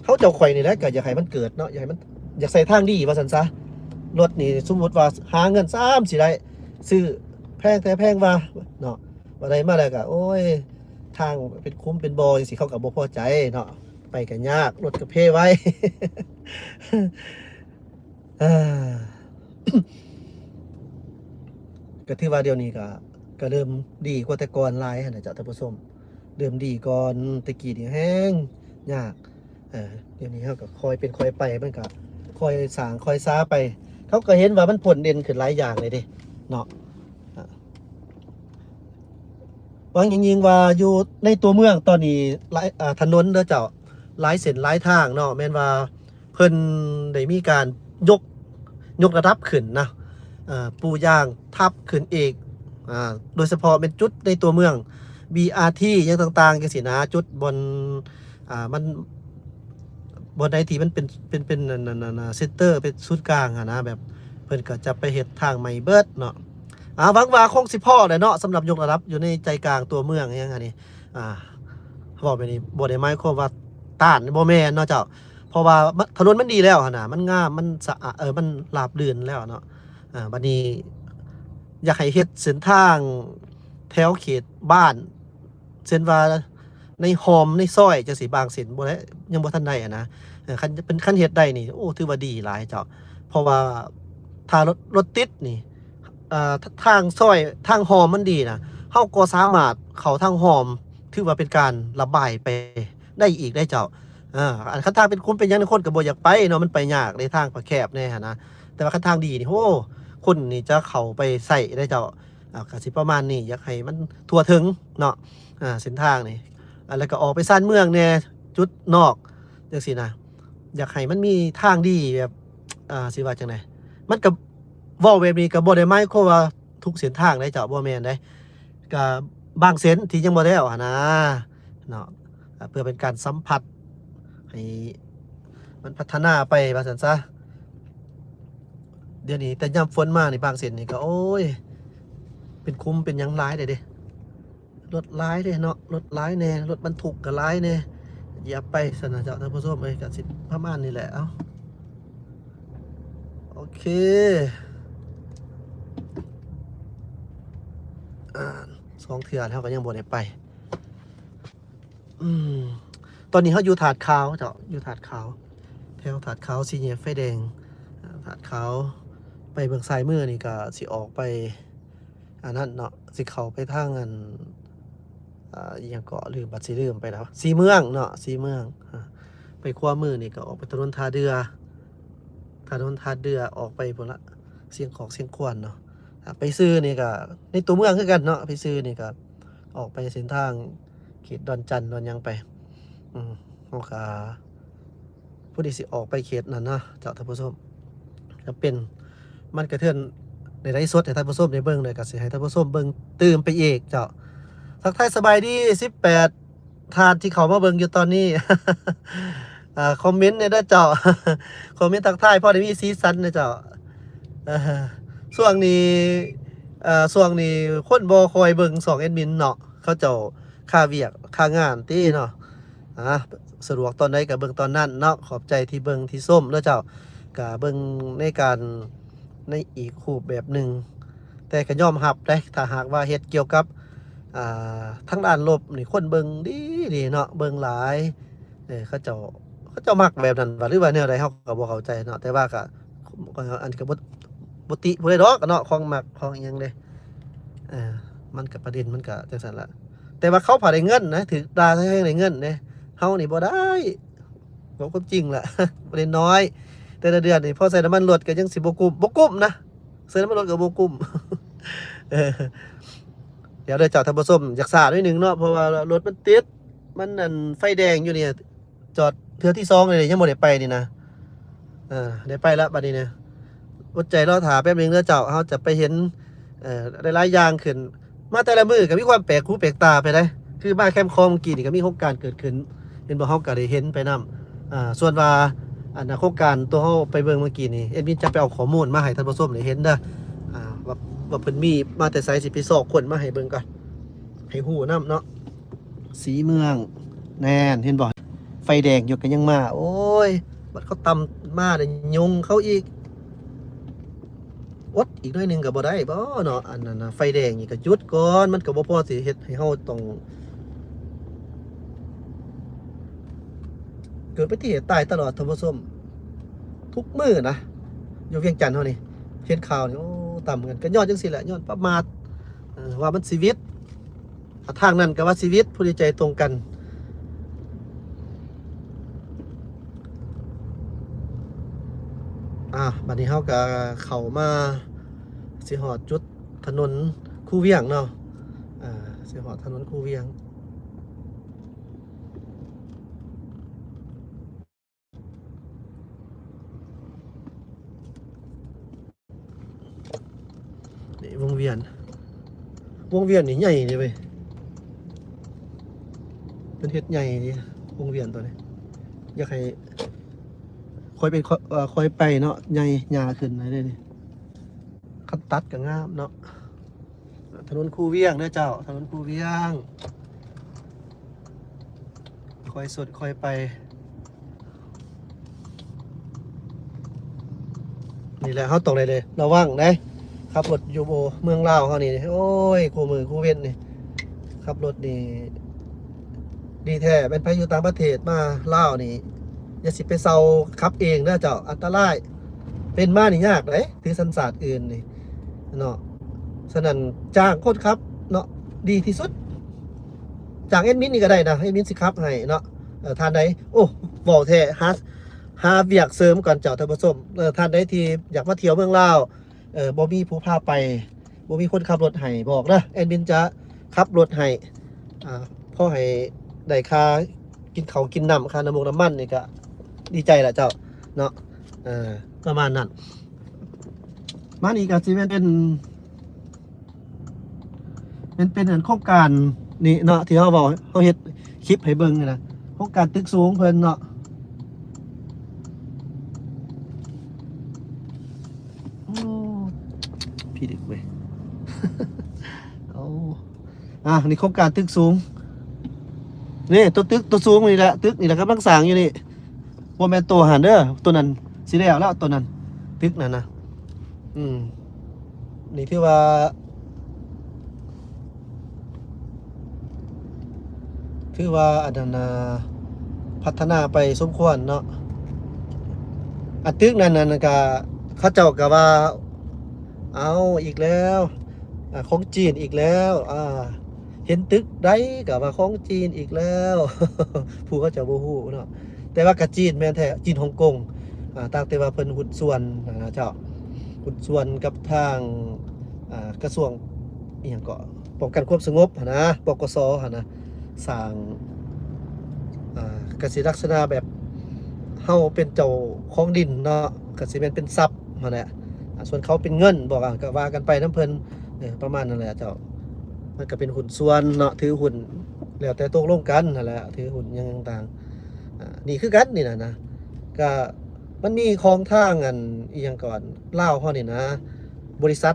ເຮົາເຈົ້າຂ້ອຍນີ້ແຫຼະ ກະຢາກໃຫ້ມັນເກີດເນາະ ຢາກໃຫ້ມັນ ຢາກໃສ່ທາງດີວ່າຊັ້ນຊະ. ລົດນີ້ສົມມຸດວ່າຫາເງິນຊ້ຳຊິໄດ້ຊື້ແພງແທ້ແພງວ່າເນາະ ວ່າໄດ້ມາແລ້ວກະ ໂອ້ຍ ທາງເປັນຂຸມເປັນບໍ່ຈັ່ງຊີ້ ເຂົາກະບໍ່ພໍໃຈເນາະ. ໄປກະຍາກ ລົດກະເພໄວ. ເອີ ກະຖືວ່າດຽວນີ້ກະ ກະເລີ່ມດີກວ່າແຕ່ກ່ອນຫຼາຍຫັ້ນນະເຈົ້າທ່ານຜູ້ຊົມ. ເລີ່ມດີກ່ອນ ແຕ່ກີ້ນີ້ແຮງຍາກ. ເອີ ດຽວນີ້ເຮົາກະຄ່ອຍເປັນຄ່ອຍໄປ ມັນກະຄ່ອຍສ້າງຄ່ອຍສາໄປ. ເຮົາກະເຫັນວ່າມັນພົ້ນເດັ່ນຂຶ້ນຫຼາຍຢ່າງເລີຍເດ້ເນາະ. ອາ ຫວັງຢ່າງຍິ່ງວ່າຢູ່ໃນຕົວເມືອງຕອນນີ້ ຫຼາຍ ອາ ຖະໜົນເດີເຈົ້າ ຫຼາຍເສັ້ນຫຼາຍທາງເນາະ ແມ່ນວ່າ ເພິ່ນໄດ້ມີການຍົກ ຍົກລະດັບຂຶ້ນນະ ເອີ ປູຢາງທັບຂຶ້ນອີກ. ອາ ໂດຍສະເພາະແມ່ນຈຸດໃນຕົວເມືອງ ບີອາທີ ຫຍັງຕ່າງໆ ຈັ່ງຊີ້ນະ ຈຸດບ່ອນ ອາ ມັນ ບ່ອນໃດທີ່ມັນເປັນ ເປັນ ເປັນ ອັນ ອັນ ອັນ ເຊັນເຕີ ເປັນສູນກາງຫັ້ນນະ ແບບເພິ່ນກະຈະໄປເຮັດທາງໃໝ່ເບິດເນາະ. ອາ ຫວັງວ່າຄົງຊິພໍແຫຼະເນາະ ສຳລັບຍົກລະດັບຢູ່ໃນໃຈກາງຕົວເມືອງຫຍັງອັນນີ້. ອາ ເວົ້າແບບນີ້ບໍ່ໄດ້ໝາຍຄວາມວ່າຕ້ານ ບໍ່ແມ່ນເນາະເຈົ້າ ເພາະວ່າ ຖະໜົນມັນດີແລ້ວຫັ້ນນະ ມັນງາມ ມັນສະອາດ ເອີ ມັນລາບລື່ນແລ້ວເນາະ. ອາ ບາດນີ້ຢາກໃຫ້ເຮັດເສັ້ນທາງແຖວເຂດບ້ານ ເຊັ່ນວ່າໃນຮ່ອມໃນຊອຍຈັ່ງຊີ້ ບາງເສັ້ນບໍ່ໄດ້ ຍັງບໍ່ທັນໄດ້ຫັ້ນນະ. ເອີ ຄັນເປັນ ຄັນເຮັດໄດ້ນີ້ ໂອ້ ຖືວ່າດີຫຼາຍເຈົ້າ ເພາະວ່າຖ້າລົດ ລົດຕິດນີ້ ເອີ ທາງຊອຍ ທາງຮ່ອມມັນດີນະ ເຮົາກໍສາມາດເຂົ້າທາງຮ່ອມ ຖືວ່າເປັນການລະບາຍໄປໄດ້ອີກເດ້ເຈົ້າ. ເອີ ອັນຄັນທາງເປັນຂຸມເປັນຫຍັງ ຄົນກໍບໍ່ຢາກໄປເນາະ ມັນໄປຍາກເດ້ ທາງກໍແຄບແດ່ຫັ້ນນະ. ແຕ່ວ່າຄັນທາງດີນີ້ ໂອ້ ຄົນນີ້ຈະເຂົ້າໄປໃຊ້ໄດ້ເຈົ້າ. ອາ ກະຊິປະມານນີ້ ຢາກໃຫ້ມັນທົ່ວເຖິງເນາະ ອາ ເສັ້ນທາງນີ້. ອາ ແລ້ວກະອອກໄປຊານເມືອງແດ່ ຈຸດນອກຈັ່ງຊີ້ນະ ຢາກໃຫ້ມັນມີທາງດີແບບ ອາ ຊິວ່າຈັ່ງໃດ ມັນກະ ເວົ້າແບບນີ້ກະບໍ່ໄດ້ໝາຍຄວາມວ່າທຸກເສັ້ນທາງເດ້ເຈົ້າ ບໍ່ແມ່ນເດ້ ກະບາງເສັ້ນທີ່ຍັງບໍ່ແລ້ວຫັ້ນນະເນາະ ເພື່ອເປັນການສຳຜັດໃຫ້ມັນພັດທະນາໄປວ່າຊັ້ນຊະ. ດຽວນີ້ແຕ່ຍາມຝົນມານີ້ ບາງເສັ້ນນີ້ກະ ໂອ້ຍ ເປັນຂຸມເປັນຫຍັງຫຼາຍເດ້ເດ້. ລົດຫຼາຍເດ້ເນາະ ລົດຫຼາຍແດ່ ລົດບັນທຸກກະຫຼາຍແດ່ ຢຽບໄປຊັ້ນນະເຈົ້າທ່ານຜູ້ຊົມເອີຍ. ກະຊິປະມານນີ້ແຫຼະ ເອົ້າ ໂອເຄ ອ່າ ສອງເທື່ອແລ້ວເຮົາກໍຍັງບໍ່ໄດ້ໄປ. ອືມ ຕອນນີ້ເຮົາຢູ່ທາດຂາວເຈົ້າ ຢູ່ທາດຂາວ ແຖວທາດຂາວ ສີ່ແຍກໄຟແດງ ອາ ທາດຂາວ. ໄປເບື້ອງຊ້າຍມືນີ້ກໍຊິອອກໄປ ອັນນັ້ນເນາະ ຊິເຂົ້າໄປທາງອັນ ອ່າ ອີ່ຫຍັງເກາະ ລືມ ບັດຊິລືມໄປແລ້ວ ສີເມືອງເນາະ ສີເມືອງ. ອາ ໄປຂວາມືນີ້ກໍອອກໄປຖະໜົນທ່າເດື່ອ ຖະໜົນທ່າເດື່ອ ອອກໄປພຸ້ນລະ ຊຽງຂອກຊຽງຂວານເນາະ. ອາ ໄປຊື່ນີ້ກໍໃນຕົວເມືອງຄືກັນເນາະ ໄປຊື່ນີ້ກໍອອກໄປເສັ້ນທາງເຂດດອນຈັນດອນຫຍັງໄປ. ອືມ ເຮົາກໍ ຜູ້ທີ່ຊິອອກໄປເຂດນັ້ນເນາະເຈົ້າທ່ານຜູ້ຊົມ ຈຳເປັນ ມັນກະເທືອນ ໃນໄລຟ໌ສົດໃຫ້ທ່ານຜູ້ຊົມໄດ້ເບິ່ງ ແລ້ວກະຊິໃຫ້ທ່ານຜູ້ຊົມເບິ່ງຕື່ມໄປອີກເຈົ້າ. ທັກທາຍສະບາຍດີສິບແປດທ່ານທີ່ເຂົ້າມາເບິ່ງຢູ່ຕອນນີ້ ອ່າ ຄອມເມັນແດ່ເດີເຈົ້າ ຄອມເມັນທັກທາຍພໍໄດ້ມີສີສັນເດີເຈົ້າ. ເອີ ຊ່ວງນີ້ ເອີ ຊ່ວງນີ້ຄົນບໍ່ຄ່ອຍເບິ່ງຊ່ອງແອດມິນເນາະ ເຂົາເຈົ້າຄາວຽກຄາງານຕິເນາະ. ອາ ສະດວກຕອນໃດກໍເບິ່ງຕອນນັ້ນເນາະ. ຂອບໃຈທີ່ເບິ່ງທີ່ຊົມເນາະເຈົ້າ ກໍເບິ່ງໃນການ ໃນອີກຮູບແບບໜຶ່ງ ແຕ່ກໍຍອມຮັບເດ້ ຖ້າຫາກວ່າເຮັດກ່ຽວກັບ ອ່າ ທາງດ້ານລົບນີ້ ຄົນເບິ່ງດີໆເນາະ ເບິ່ງຫຼາຍ. ເອີ ເຂົາເຈົ້າ ເຂົາເຈົ້າມັກແບບນັ້ນຫວາ ຫຼືວ່າແນວໃດ ເຮົາກໍບໍ່ເຂົ້າໃຈເນາະ ແຕ່ວ່າກໍ ອັນນີ້ກໍບໍ່ ບໍ່ຕິຜູ້ໃດດອກເນາະ ຂອງມັກຂອງອີ່ຫຍັງເດ້. ເອີ ມັນກໍ ປະເດັນມັນກໍຈັ່ງຊັ້ນລະ ແຕ່ວ່າເຂົາພາໄດ້ເງິນນະ ຖືກດ່າແຮງໄດ້ເງິນເດ້ ເຮົານີ້ບໍ່ໄດ້ ເວົ້າຄວາມຈິງລະ ບໍ່ໄດ້ນ້ອຍ. ແຕ່ລະເດືອນນີ້ພໍໃສ່ນ້ຳມັນລົດກໍຍັງຊິບໍ່ກຸ້ມ ບໍ່ກຸ້ມນະ ໃສ່ນ້ຳມັນລົດກໍບໍ່ກຸ້ມ. ເອີ ດຽວເດີເຈົ້າທ່ານຜູ້ຊົມ ຢາກຊ້າໜ້ອຍໜຶ່ງເນາະ ເພາະວ່າລົດມັນຕິດ ມັນ ອັນ ໄຟແດງຢູ່ນີ້ ຈອດເທື່ອທີສອງເລີຍ ຍັງບໍ່ໄດ້ໄປນີ້ນະ. ເອີ ໄດ້ໄປລະບັດນີ້ນະ ອົດໃຈລໍຖ້າແປັບໜຶ່ງເດີເຈົ້າ ເຮົາຈະໄປເຫັນ ເອີ ຫຼາຍໆຢ່າງຂຶ້ນ. ມາແຕ່ລະມື້ກໍມີຄວາມແປກຫູແປກຕາໄປເດ້ ຄືມາແຄມຂອງເມື່ອກີ້ນີ້ກໍມີໂຄງການເກີດຂຶ້ນ ເຫັນບໍ່ ເຮົາກໍໄດ້ເຫັນໄປນຳ. ອ່າ ສ່ວນວ່າ ອັນ ໂຄງການຕົວເຮົາໄປເບິ່ງເມື່ອກີ້ນີ້ ແອດມິນຈະໄປເອົາຂໍ້ມູນມາໃຫ້ທ່ານຜູ້ຊົມໄດ້ເຫັນເດີ ອ່າ ວ່າ ວ່າເພິ່ນມີມາແຕ່ໃສ ຊິໄປຊອກຄົ້ນມາໃຫ້ເບິ່ງກ່ອນ ໃຫ້ຮູ້ນຳເນາະ. ສີເມືອງ ແມ່ນ ເຫັນບໍ່ ໄຟແດງຢູ່ກໍຍັງມາ. ໂອ້ຍ ບັດເຂົາຕຳມາແລ້ວຍົງເຂົາອີກ ອົດອີກໜ້ອຍໜຶ່ງກໍບໍ່ໄດ້ບໍເນາະ. ອັນນັ້ນນະ ໄຟແດງນີ້ກໍຢຸດກ່ອນ ມັນກໍບໍ່ພໍຊິເຮັດໃຫ້ເຮົາຕ້ອງເກີດອຸບັດຕິເຫດຕາຍຕະຫຼອດທ່ານຜູ້ຊົມ ທຸກມື້ນະ ຢູ່ວຽງຈັນເຮົານີ້ ເຫັນຂ່າວນີ້ ໂອ້ ຕຳກັນ ກໍຍ້ອນຈັ່ງຊີ້ແຫຼະ ຍ້ອນປະໝາດ ເອີ ວ່າມັນຊີວິດ ອ່າ ທາງນັ້ນກໍວ່າຊີວິດ ຜູ້ທີ່ໃຈຕົງກັນ. ອ່າ ບັດນີ້ເຮົາກໍເຂົ້າມາ ຊິຮອດຈຸດຖະໜົນຄູວຽງເນາະ ອ່າ ຊິຮອດຖະໜົນຄູວຽງ. ນີ້ວົງວຽນ ວົງວຽນນີ້ໃຫຍ່ເດ້ເວີຍ ເພິ່ນເຮັດໃຫຍ່ເດ້ ວົງວຽນຕົວນີ້ ຢາກໃຫ້ຄ່ອຍເປັນ ຄ່ອຍ ເອີ ຄ່ອຍໄປເນາະ ໃຫຍ່ຫຍ້າຂຶ້ນເດ້ນີ້ ຄັນຕັດກໍງາມເນາະ. ຖະໜົນຄູວຽງເດີເຈົ້າ ຖະໜົນຄູວຽງ ຄ່ອຍສົດຄ່ອຍໄປ. ນີ້ແຫຼະ ເຮົາຕ້ອງໄດ້ ໄດ້ລະວັງເດ້ ຂັບລົດຢູ່ເມືອງລາວເຮົານີ້ ໂອ້ຍ ຄູ່ມື້ຄູ່ເວັນນີ້ ຂັບລົດນີ້ ດີແທ້ ແມ່ນໃຜຢູ່ຕ່າງປະເທດມາລາວນີ້ ຢ່າຊິໄປເຊົ່າຂັບເອງເດີເຈົ້າ ອັນຕະລາຍ ເປັນມານີ້ຍາກເດ້ ຖືສັນຊາດອື່ນນີ້ເນາະ. ສະນັ້ນຈ້າງຄົນຂັບເນາະ ດີທີ່ສຸດ ຈ້າງແອດມິນນີ້ກໍໄດ້ນະ ແອດມິນຊິຂັບໃຫ້ເນາະ. ເອີ ທ່ານໃດ ໂອ້ ເວົ້າແທ້ ຫາ ຫາວຽກເສີມກ່ອນເຈົ້າທ່ານຜູ້ຊົມ. ເອີ ທ່ານໃດທີ່ຢາກມາທ່ຽວເມືອງລາວ ເອີ ບໍ່ມີຜູ້ພາໄປ ບໍ່ມີຄົນຂັບລົດໃຫ້ ບອກເດີ ແອດມິນຈະຂັບລົດໃຫ້ ອ່າ ພໍໃຫ້ໄດ້ຄ່າກິນເຂົ້າກິນນ້ຳ ຄ່ານ້ຳມັນນ້ຳມັນນີ້ກະດີໃຈລະເຈົ້າເນາະ. ເອີ ປະມານນັ້ນ. ມານີ້ກະຊິແມ່ນເປັນ ເປັນ ເປັນອັນໂຄງການນີ້ເນາະ ທີ່ເຮົາເວົ້າ ເຮົາເຮັດຄລິບໃຫ້ເບິ່ງຫັ້ນນະ ໂຄງການຕຶກສູງເພິ່ນເນາະ. ໂອ້ ພີ່ເດັກເວີຍ ເອົາ ອ່າ ນີ້ໂຄງການຕຶກສູງ ນີ້ ຕົວຕຶກຕົວສູງນີ້ແຫຼະ ຕຶກນີ້ແຫຼະກຳລັງສ້າງຢູ່ນີ້ ບໍ່ແມ່ນໂຕຫັ້ນເດີ ໂຕນັ້ນຊິແລ້ວແລ້ວ ໂຕນັ້ນ ຕຶກນັ້ນນະ ອືມ ນີ້ຖືວ່າ ຖືວ່າອັນນັ້ນນະ ພັດທະນາໄປສົມຄວນເນາະ. ອັນຕຶກນັ້ນ ນັ້ນກະ ເຂົາເຈົ້າກະວ່າ ເອົາອີກແລ້ວ ອາ ຂອງຈີນອີກແລ້ວ ອາ ເຫັນຕຶກໃດກະວ່າຂອງຈີນອີກແລ້ວ ຜູ້ເຂົາເຈົ້າບໍ່ຮູ້ເນາະ. ແຕ່ວ່າກະຈີນແມ່ນແທ້ ຈີນຮົງກົງ ອາ ຕ່າງແຕ່ວ່າເພິ່ນຫຸ້ນສ່ວນຫັ້ນນະເຈົ້າ ຫຸ້ນສ່ວນກັບທາງ ອາ ກະຊວງ ອີ່ຫຍັງເກາະ ປ້ອງກັນຄວາມສະຫງົບຫັ້ນນະ ປກສ ຫັ້ນນະ ສ້າງ ອາ ກະຊິລັກສະນະແບບເຮົາເປັນເຈົ້າຂອງດິນເນາະ ກະຊິແມ່ນເປັນຊັບຫັ້ນແຫຼະ ອາ ສ່ວນເຂົາເປັນເງິນບໍ ກະວ່າກັນໄປນຳເພິ່ນ ເອີ ປະມານນັ້ນແຫຼະເຈົ້າ. ມັນກະເປັນຫຸ້ນສ່ວນເນາະ ຖືຫຸ້ນ ແລ້ວແຕ່ຕົກລົງກັນຫັ້ນແຫຼະ ຖືຫຸ້ນຫຍັງຕ່າງໆ ອາ ນີ້ຄືກັນນີ້ນະ ນະ ກະ ມັນມີຂອງທາງອັນ ອີ່ຫຍັງເກາະ ລາວເຮົານີ້ນະ ບໍລິສັດ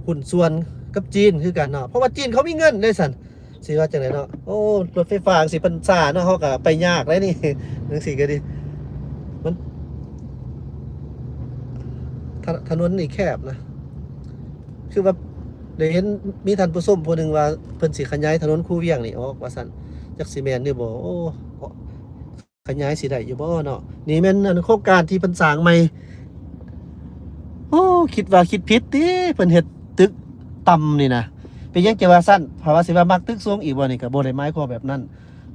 ຫຸ້ນສ່ວນກັບຈີນຄືກັນເນາະ ເພາະວ່າຈີນເຂົາມີເງິນເດ້ຊັ້ນ ຊິວ່າຈັ່ງໃດເນາະ. ໂອ້ ລົດໄຟຟ້າຈັ່ງຊີ້ ເພິ່ນຊ້າເນາະ ເຮົາກະໄປຍາກໄດ໋ນີ້ ຈັ່ງຊີ້ກະດີ ມັນ ຖະ ຖະໜົນນີ້ແຄບນະ ຄືວ່າໄດ້ເຫັນມີທ່ານຜູ້ຊົມຜູ້ໜຶ່ງວ່າ ເພິ່ນຊິຂະຫຍາຍຖະໜົນຄູວຽງນີ້ອອກວ່າຊັ້ນ ຈັກຊິແມ່ນຫຼືບໍ່ ໂອ້ ຂະຫຍາຍຊິໄດ້ຢູ່ບໍ່ເນາະ. ນີ້ແມ່ນອັນໂຄງການທີ່ເພິ່ນສ້າງໃໝ່. ໂອ້ ຄິດວ່າຄິດຜິດຕິ ເພິ່ນເຮັດຕຶກຕ່ຳນີ້ນະ. ເປັນຫຍັງຈະວ່າຊັ້ນ? ຖ້າວ່າຊິວ່າມັກຕຶກສູງອີກບໍ່ນີ້ ກະບໍ່ໄດ້ໝາຍຄວາມແບບນັ້ນ.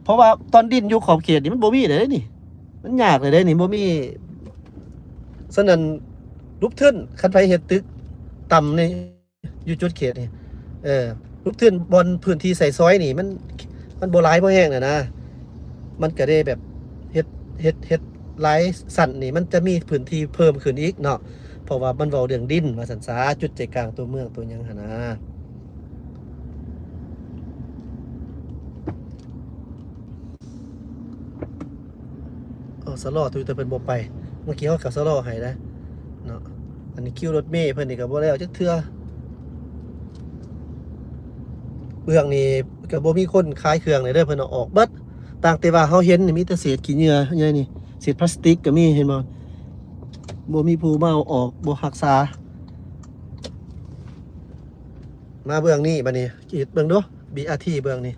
ເພາະວ່າຕອນດິນຢູ່ຂອບເຂດນີ້ມັນບໍ່ມີເດ້ນີ້ ມັນຍາກເລີຍເດ້ນີ້ ບໍ່ມີ. ສະນັ້ນ ລຸກທຶນ ຄັນໃຜເຮັດຕຶກຕ່ຳນີ້ ຢູ່ຈຸດເຂດນີ້ ເອີ ລົງທຶນບ່ອນພື້ນທີ່ໃຊ້ສອຍນີ້ ມັນ ມັນບໍ່ຫຼາຍພໍແຮງແລ້ວນະ ມັນກະໄດ້ແບບເຮັດ ເຮັດ ເຮັດຫຼາຍຊັ້ນນີ້ ມັນຈະມີພື້ນທີ່ເພີ່ມຂຶ້ນອີກເນາະ ເພາະວ່າມັນເວົ້າເລື່ອງດິນວ່າຊັ້ນສາ ຈຸດໃຈກາງຕົວເມືອງຕົວຫຍັງຫັ້ນນະ. ເອົາ ຊະລໍຢູ່ ແຕ່ເພິ່ນບໍ່ໄປ ເມື່ອກີ້ເຮົາກະຊະລໍໃຫ້ນະເນາະ. ອັນນີ້ຄິວລົດເມເພິ່ນນີ້ກະບໍ່ແລ້ວຈັກເທື່ອ ເບື້ອງນີ້ກະບໍ່ມີຄົນຂາຍເຄື່ອງເລີຍເດີ ເພິ່ນເອົາອອກເບິດ. ຕ່າງແຕ່ວ່າເຮົາເຫັນນີ້ມີແຕ່ເສດຂີ້ເຫຍື້ອໃຫຍ່ນີ້ ເສດພລາສຕິກກະມີ ເຫັນບໍ່ ບໍ່ມີຜູ້ມາເອົາອອກ ບໍ່ຮັກສາ. ມາເບື້ອງນີ້ບາດນີ້ ກຣີດເບິ່ງດູ ບີອາທີ ເບື້ອງນີ້.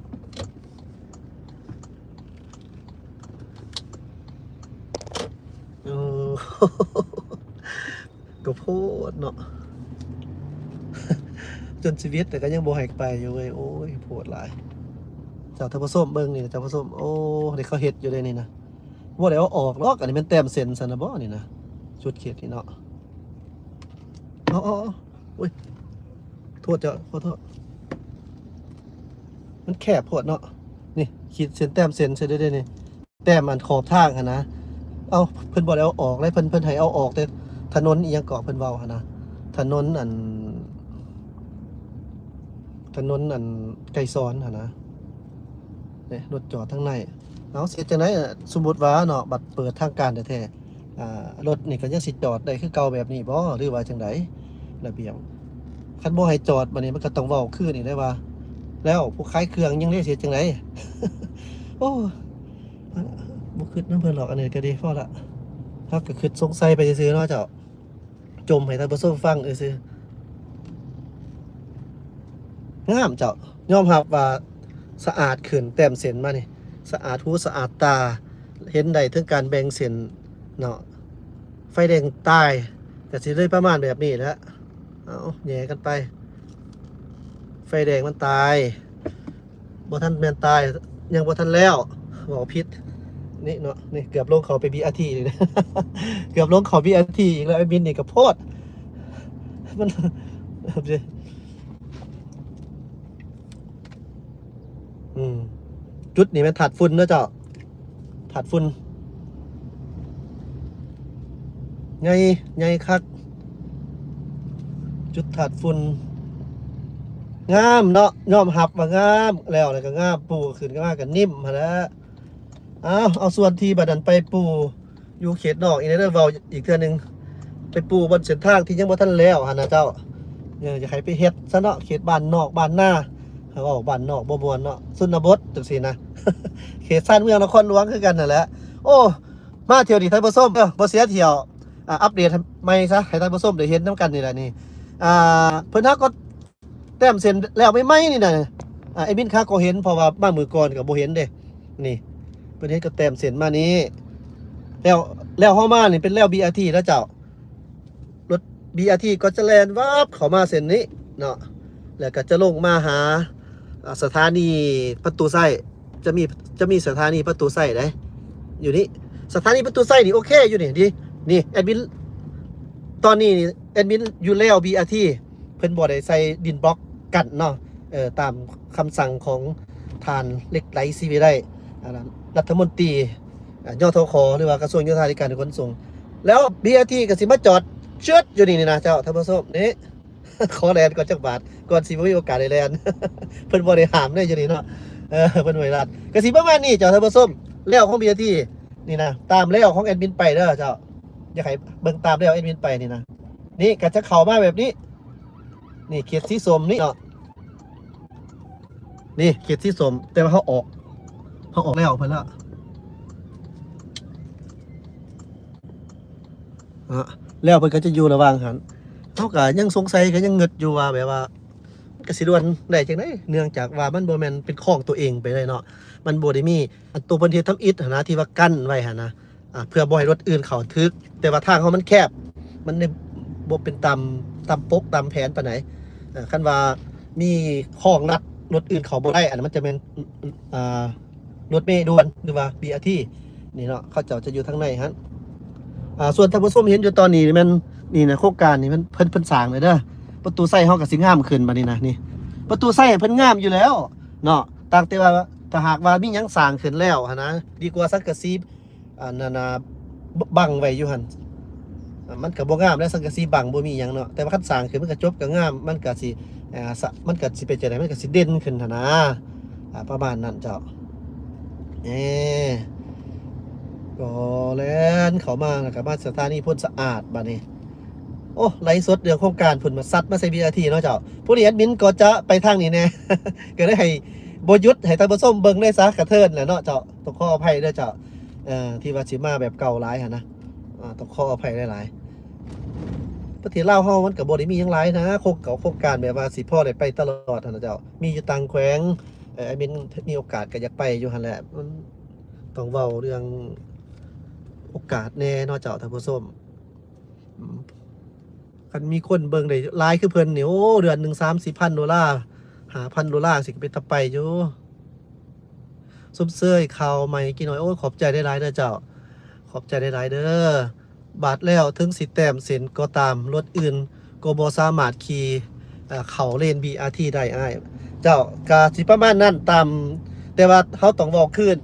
ໂອ້ ກະໂພດເນາະ ຈົນຊີວິດແຕ່ກະຍັງບໍ່ໃຫ້ໄປຢູ່ເວີຍ. ໂອ້ຍ ໂພດຫຼາຍ. ເຈົ້າທ່ານຜູ້ຊົມເບິ່ງນີ້ ທ່ານຜູ້ຊົມ ໂອ້ ເຂົາເຮັດຢູ່ເດ້ນີ້ນະ ບໍ່ໄດ້ເອົາອອກດອກ. ອັນນີ້ແມ່ນແຕ້ມເສັ້ນຊັ້ນນະບໍນີ້ນະ ຈຸດເຂດນີ້ເນາະ. ເອົາ ເອົາ ເອົາ ໂອ້ຍ ໂທດເຈົ້າ ຂໍໂທດ ມັນແຄບໂພດເນາະ. ນີ້ ຂີດເສັ້ນແຕ້ມເສັ້ນໃສ່ເດ້ນີ້ ແຕ້ມອັນຂອບທາງຫັ້ນນະ. ເອົ້າ ເພິ່ນບໍ່ໄດ້ເອົາອອກເລີຍ ເພິ່ນ ເພິ່ນໃຫ້ເອົາອອກແຕ່ຖະໜົນອີ່ຫຍັງເກາະ ເພິ່ນເວົ້າຫັ້ນນະ ຖະໜົນອັນ ຖະໜົນອັນໄກສອນຫັ້ນນະ. ເດ້ ລົດຈອດທາງໃນ. ເອົາ ຊິເຮັດຈັ່ງໃດ ສົມມຸດວ່າເນາະ ບັດເປີດທາງການແທ້ໆ ອ່າ ລົດນີ້ກະຍັງຊິຈອດໄດ້ຄືເກົ່າແບບນີ້ບໍ ຫຼືວ່າຈັ່ງໃດ ລະບຽບ? ຄັນບໍ່ໃຫ້ຈອດບາດນີ້ ມັນກະຕ້ອງເວົ້າຄືນອີກໄດ໋ວ່າ ແລ້ວຜູ້ຂາຍເຄື່ອງຍັງເດ້ ຊິເຮັດຈັ່ງໃດ? ໂອ້ ບໍ່ຄຶດນຳເພິ່ນດອກ ອັນນີ້ກະດີ ພໍລະ. ເຮົາກະຄຶດສົງໄສໄປຊື່ໆເນາະເຈົ້າ. ຈົ່ມໃຫ້ທ່ານຜູ້ຊົມຟັງຊື່ໆ. ງາມເຈົ້າ ຍອມຮັບວ່າສະອາດຂຶ້ນ ແຕ້ມເສັ້ນມານີ້ ສະອາດຫູສະອາດຕາ ເຫັນໄດ້ເຖິງການແບ່ງເສັ້ນເນາະ. ໄຟແດງຕາຍກະຊິເລີຍປະມານແບບນີ້ແຫຼະ. ເອົາ ແຫຍ່ກັນໄປ ໄຟແດງມັນຕາຍ. ບໍ່ທັນແມ່ນຕາຍ ຍັງບໍ່ທັນແລ້ວ ເວົ້າຜິດ ນີ້ເນາະ. ນີ້ເກືອບລົງເຂົ້າໄປບີອາທີນີ້ ເກືອບລົງເຂົ້າບີອາທີອີກແລ້ວ. ແອດມິນນີ້ກະໂພດ ມັນ ອືມ ຈຸດນີ້ແມ່ນທາດຝຸ່ນເນາະເຈົ້າ. ທາດຝຸ່ນ ໃຫຍ່ ໃຫຍ່ຄັກ ຈຸດທາດຝຸ່ນ. ງາມເນາະ ຍອມຮັບວ່າງາມ ແລ້ວ ແລ້ວກະງາມ ປູຂຶ້ນມາກະນິ້ມຫັ້ນແຫຼະ. ເອົາ ເອົາສ່ວນທີ່ບາດນັ້ນໄປປູຢູ່ເຂດນອກອີກແດ່ເດີ ເວົ້າອີກເທື່ອໜຶ່ງ ໄປປູບ່ອນເສັ້ນທາງທີ່ຍັງບໍ່ທັນແລ້ວຫັ້ນນະເຈົ້າ. ເອີ ຢາກໃຫ້ໄປເຮັດຊະເນາະ ເຂດບ້ານນອກບ້ານນາ ເວົ້າບ້ານນອກບໍ່ມ່ວນເນາະ ຊົນນະບົດຈັ່ງຊີ້ນະ ເຂດຊານເມືອງນະຄອນຫຼວງຄືກັນຫັ້ນແຫຼະ. ໂອ້ ມາທ່ຽວນີ້ທ່ານຜູ້ຊົມ ເອີ ບໍ່ເສຍທ່ຽວ ອ່າ ອັບເດດໃໝ່ຊະ ໃຫ້ທ່ານຜູ້ຊົມໄດ້ເຫັນນຳກັນນີ້ແຫຼະນີ້. ອ່າ ເພິ່ນຫາກໍແຕ້ມເສັ້ນແລ້ວໃໝ່ໆນີ້ນະ ອ່າ ແອດມິນຂ້າກໍເຫັນ ເພາະວ່າມາມື້ກ່ອນກໍບໍ່ເຫັນເດ້. ນີ້ ເພິ່ນເຮັດກໍແຕ້ມເສັ້ນມານີ້ ແລ້ວ ແລ້ວເຮົາມານີ້ເປັນແລ້ວບີອາທີແລ້ວເຈົ້າ. ລົດບີອາທີກໍຈະແລ່ນວາບເຂົ້າມາເສັ້ນນີ້ເນາະ ແລ້ວກໍຈະລົງມາຫາ ອ່າ ສະຖານີປະຕູໄຊ. ຈະມີ ຈະມີສະຖານີປະຕູໄຊໃດ໋ ຢູ່ນີ້ ສະຖານີປະຕູໄຊນີ້ໂອເຄຢູ່ນີ້ ດີ ນີ້ແອດມິນ ຕອນນີ້ນີ້ແອດມິນຢູ່ແລ້ວບີອາທີ ເພິ່ນບໍ່ໄດ້ໃສ່ດິນບລັອກກັ້ນເນາະ ເອີ ຕາມຄຳສັ່ງຂອງທ່ານເລັກໄລ ສີວິໄລ ອັນນັ້ນ ລັດຖະມົນຕີ ອ່າ ຍທຂ ຫຼືວ່າກະຊວງໂຍທາທິການ ແລະ ຂົນສົ່ງ. ແລ້ວບີອາທີກໍຊິມາຈອດຊຶດຢູ່ນີ້ນີ້ນະເຈົ້າ ທ່ານຜູ້ຊົມ ນີ້ ຂໍແລ່ນກ່ອນຈັກບາດ ກ່ອນຊິບໍ່ມີໂອກາດໄດ້ແລ່ນ. ເພິ່ນບໍ່ໄດ້ຫ້າມເດ້ຢູ່ນີ້ເນາະ ເອີ ເພິ່ນບໍ່ໄດ້ລັດ. ກໍຊິປະມານນີ້ເຈົ້າ ທ່ານຜູ້ຊົມ ແລ້ວຂອງບີອາທີນີ້ນະ ຕາມແລ້ວຂອງແອດມິນໄປເດີເຈົ້າ. ຢາກໃຫ້ເບິ່ງຕາມແລ້ວແອດມິນໄປນີ້ນະ ນີ້ກໍຈະເຂົ້າມາແບບນີ້. ນີ້ເຂດສີສົ້ມນີ້ເນາະ ນີ້ເຂດສີສົ້ມ ແຕ່ວ່າເຮົາອອກ ເຮົາອອກແລ້ວເພິ່ນລະ ເນາະ ແລ້ວເພິ່ນກໍຈະຢູ່ລະຫວ່າງຫັ້ນ. ເຮົາກໍຍັງສົງໄສ ກໍຍັງງຶດຢູ່ວ່າ ແບບວ່າມັນກໍຊິດ່ວນໄດ້ຈັ່ງໃດ ເນື່ອງຈາກວ່າມັນບໍ່ແມ່ນເປັນຂອງຕົວເອງໄປເລີຍເນາະ ມັນບໍ່ໄດ້ມີອັນໂຕເພິ່ນເຮັດທຳອິດຫັ້ນນະ ທີ່ວ່າກັ້ນໄວ້ຫັ້ນນະ ອ່າ ເພື່ອບໍ່ໃຫ້ລົດອື່ນເຂົ້າຖືກ ແຕ່ວ່າທາງເຮົາມັນແຄບ ມັນໄດ້ບໍ່ເປັນຕາມ ຕາມປົກຕາມແຜນປານໃດ. ເອີ ຄັນວ່າມີຂອງລັດ ລົດອື່ນເຂົ້າບໍ່ໄດ້ ອັນນັ້ນມັນຈະແມ່ນ ອ່າ ລົດເມດ່ວນ ຫຼືວ່າບີອາທີນີ້ເນາະ ເຂົາເຈົ້າຈະຢູ່ທາງໃນຫັ້ນ. ອ່າ ສ່ວນທ່ານຜູ້ຊົມເຫັນຢູ່ຕອນນີ້ແມ່ນ ນີ້ນະ ໂຄງການນີ້ມັນ ເພິ່ນ ເພິ່ນສ້າງແລ້ວເດີ ປະຕູໄຊເຮົາກໍຊິງາມຂຶ້ນບັດນີ້ນະ. ນີ້ປະຕູໄຊເພິ່ນງາມຢູ່ແລ້ວເນາະ ຕ່າງແຕ່ວ່າຖ້າຫາກວ່າມີຫຍັງສ້າງຂຶ້ນແລ້ວຫັ້ນນະ ດີກວ່າສັງກະສີ ອັນນັ້ນນະ ບ- ບັງໄວ້ຢູ່ຫັ້ນ ມັນກໍບໍ່ງາມແລ້ວ ສັງກະສີບັງບໍ່ມີຫຍັງເນາະ. ແຕ່ວ່າຄັນສ້າງຂຶ້ນມັນກໍຈົບກໍງາມ ມັນກໍຊິ ອ່າ ສະ ມັນກໍຊິເປັນຈັ່ງໃດ ມັນກໍຊິເດັ່ນຂຶ້ນຫັ້ນນະ ອ່າ ປະມານນັ້ນເຈົ້າ. ເອີ ກໍແລ່ນເຂົ້າມາ ແລ້ວກໍມາສະຖານີໂພນສະອາດບັດນີ້. ໂອ້ ໄລຟ໌ສົດເລື່ອງໂຄງການພຸ້ນ ມາຊັດມາໃສ່ບີອາທີເນາະເຈົ້າ. ຜູ້ນີ້ແອດມິນກໍຈະໄປທາງນີ້ແດ່ ກໍເລີຍໃຫ້ບໍ່ຢຸດ ໃຫ້ທ່ານຜູ້ຊົມເບິ່ງເລີຍຊະ ກະເທີນແຫຼະເນາະເຈົ້າ. ຕ້ອງຂໍອະໄພເດີເຈົ້າ ເອີ ທີ່ວ່າຊິມາແບບເກົ່າຫຼາຍຫັ້ນນະ ອາ ຕ້ອງຂໍອະໄພຫຼາຍໆ. ປະເທດລາວເຮົາມັນກໍບໍ່ໄດ້ມີຫຍັງຫຼາຍນະ ໂຄງເກົ່າໂຄງການແບບວ່າຊິພໍໄດ້ໄປຕະຫຼອດຫັ້ນນະເຈົ້າ ມີຢູ່ຕ່າງແຂວງ. ເອີ ແອດມິນມີໂອກາດກໍຢາກໄປຢູ່ຫັ້ນແຫຼະ ມັນຕ້ອງເວົ້າເລື່ອງໂອກາດແດ່ເນາະເຈົ້າ ທ່ານຜູ້ຊົມ. ອືມ ຄັນມີຄົນເບິ່ງໄດ້ຫຼາຍຄືເພິ່ນນີ້ ໂອ້ ເດືອນໜຶ່ງສາມສີ່ພັນໂດລາ ຫ້າພັນໂດລາ ຊິເປັນຕາໄປຢູ່. ຊົມເຊີຍຂ່າວໃໝ່ກີ້ນ້ອຍ ໂອ້ ຂອບໃຈຫຼາຍໆເດີເຈົ້າ ຂອບໃຈຫຼາຍໆເດີ. ບາດແລ້ວເຖິງຊິແຕ້ມເສັ້ນກໍຕາມ ລົດອື່ນກໍບໍ່ສາມາດຂີ່ ເອີ ເຂົ້າເລນບີອາທີໄດ້ອ້າຍ. ເຈົ້າ ກະຊິປະມານນັ້ນ ຕາມ ແຕ່ວ່າເຮົາຕ້ອງເວົ້າຄືນ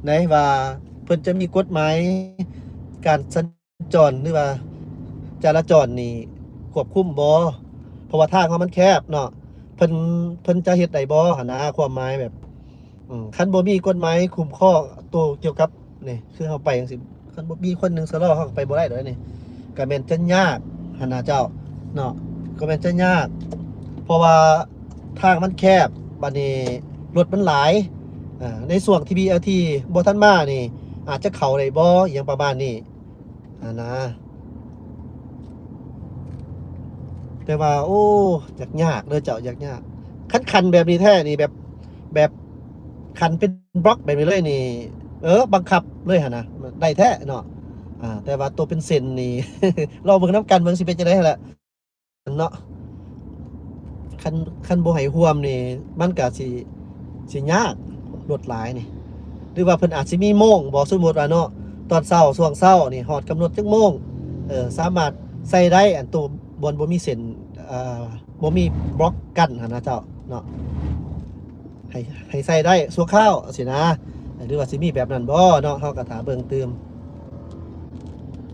ໃດວ່າ ເພິ່ນຈະມີກົດໝາຍການສັນ ຈອນ ຫຼືວ່າຈະລາຈອນນີ້ຄວບຄຸມບໍ່? ເພາະວ່າທາງເຮົາມັນແຄບເນາະ ເພິ່ນ ເພິ່ນຈະເຮັດໄດ້ບໍ່ຫັ້ນນະ ຄວາມໝາຍແບບ ອືມ ຄັນບໍ່ມີກົດໝາຍຄຸ້ມຄອງໂຕກ່ຽວກັບນີ້ ຄືເຮົາໄປຈັ່ງຊີ້ ຄັນບໍ່ມີຄົນໜຶ່ງຊະລໍ ເຮົາກໍໄປບໍ່ໄດ້ດອກນີ້ ກໍແມ່ນຈະຍາກຫັ້ນນະເຈົ້າເນາະ ກໍແມ່ນຈະຍາກ ເພາະວ່າທາງມັນແຄບ ບາດນີ້ລົດມັນຫຼາຍ ອາ ໃນຊ່ວງທີ່ບີອາທີບໍ່ທັນມານີ້ ອາດຈະເຂົ້າໄດ້ບໍ່ ອີ່ຫຍັງປະມານນີ້. ຫັ້ນນະ ແຕ່ວ່າ ໂອ້ ຍາກໆເດີເຈົ້າ ຍາກໆ ຄັນຂັນແບບນີ້ແທ້ນີ້ ແບບ ແບບຂັນເປັນບລັອກແບບນີ້ເລີຍນີ້ ເອີ ບັງຄັບເລີຍຫັ້ນນະ ໄດ້ແທ້ເນາະ ອາ ແຕ່ວ່າໂຕເປັນເສັ້ນນີ້ ລໍເບິ່ງນຳກັນ ເບິ່ງຊິເປັນຈັ່ງໃດຫັ້ນແຫຼະ. ເນາະ ຄັນ ຄັນບໍ່ໃຫ້ຮ່ວມນີ້ ມັນກະຊິ ຊິຍາກ ລົດຫຼາຍນີ້ ຫຼືວ່າເພິ່ນອາດຊິມີໂມງບໍ ສົມມຸດວ່າເນາະ ຕອນເຊົ້າ ຊ່ວງເຊົ້ານີ້ ຮອດກຳນົດຈັກໂມງ ເອີ ສາມາດໃສ່ໄດ້ ອັນໂຕບ່ອນບໍ່ມີເສັ້ນ ເອີ ບໍ່ມີບລັອກກັ້ນຫັ້ນນະເຈົ້າເນາະ. ໃຫ້ ໃຫ້ໃຊ້ໄດ້ຊົ່ວຄາວຊີ້ນະ ຫຼືວ່າຊິມີແບບນັ້ນບໍ່ເນາະ ເຮົາກໍຖ້າເບິ່ງຕື່ມ.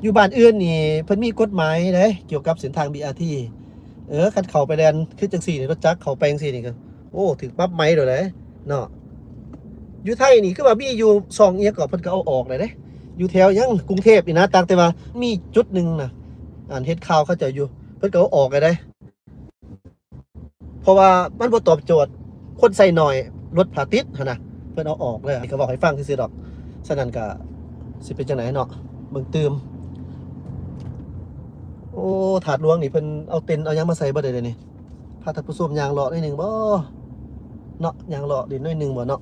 ຢູ່ບ້ານອື່ນນີ້ເພິ່ນມີກົດໝາຍເດ້ ກ່ຽວກັບເສັ້ນທາງບີອາທີ ເອີ ຄັນເຂົ້າໄປແລ່ນຄືຈັ່ງຊີ້ນີ້ ລົດຈັກເຂົ້າໄປຈັ່ງຊີ້ນີ້ກໍ ໂອ້ ຖືກປັບໃໝໂດດເດ້ເນາະ. ຢູ່ໄທນີ້ຄືວ່າມີຢູ່ຊ່ອງອີ່ຫຍັງກໍເພິ່ນກໍເອົາອອກແລ້ວເດ້ ຢູ່ແຖວຫຍັງກຸງເທບນີ້ນະ ຕ່າງແຕ່ວ່າມີຈຸດໜຶ່ງນະ ອ່ານເຮັດຂ່າວເຂົາເຈົ້າຢູ່ ເພິ່ນກໍເອົາອອກແລ້ວເດ້. ເພາະວ່າມັນບໍ່ຕອບໂຈດ ຄົນໃຊ້ໜ້ອຍ ລົດພາຕິດຫັ້ນນະ ເພິ່ນເອົາອອກເລີຍ. ນີ້ກໍເວົ້າໃຫ້ຟັງຊື່ໆດອກ. ສະນັ້ນກໍຊິເປັນຈັ່ງໃດເນາະ ເບິ່ງຕື່ມ. ໂອ້ ທາດຫຼວງນີ້ເພິ່ນເອົາເຕັນເອົາຫຍັງມາໃສ່ເບິດເດ ດຽວນີ້ ພາທ່ານຜູ້ຊົມຍ່າງເລາະໜ້ອຍໜຶ່ງບໍ່ເນາະ ຍ່າງເລາະຫຼິ້ນໜ້ອຍໜຶ່ງບໍ່ເນາະ.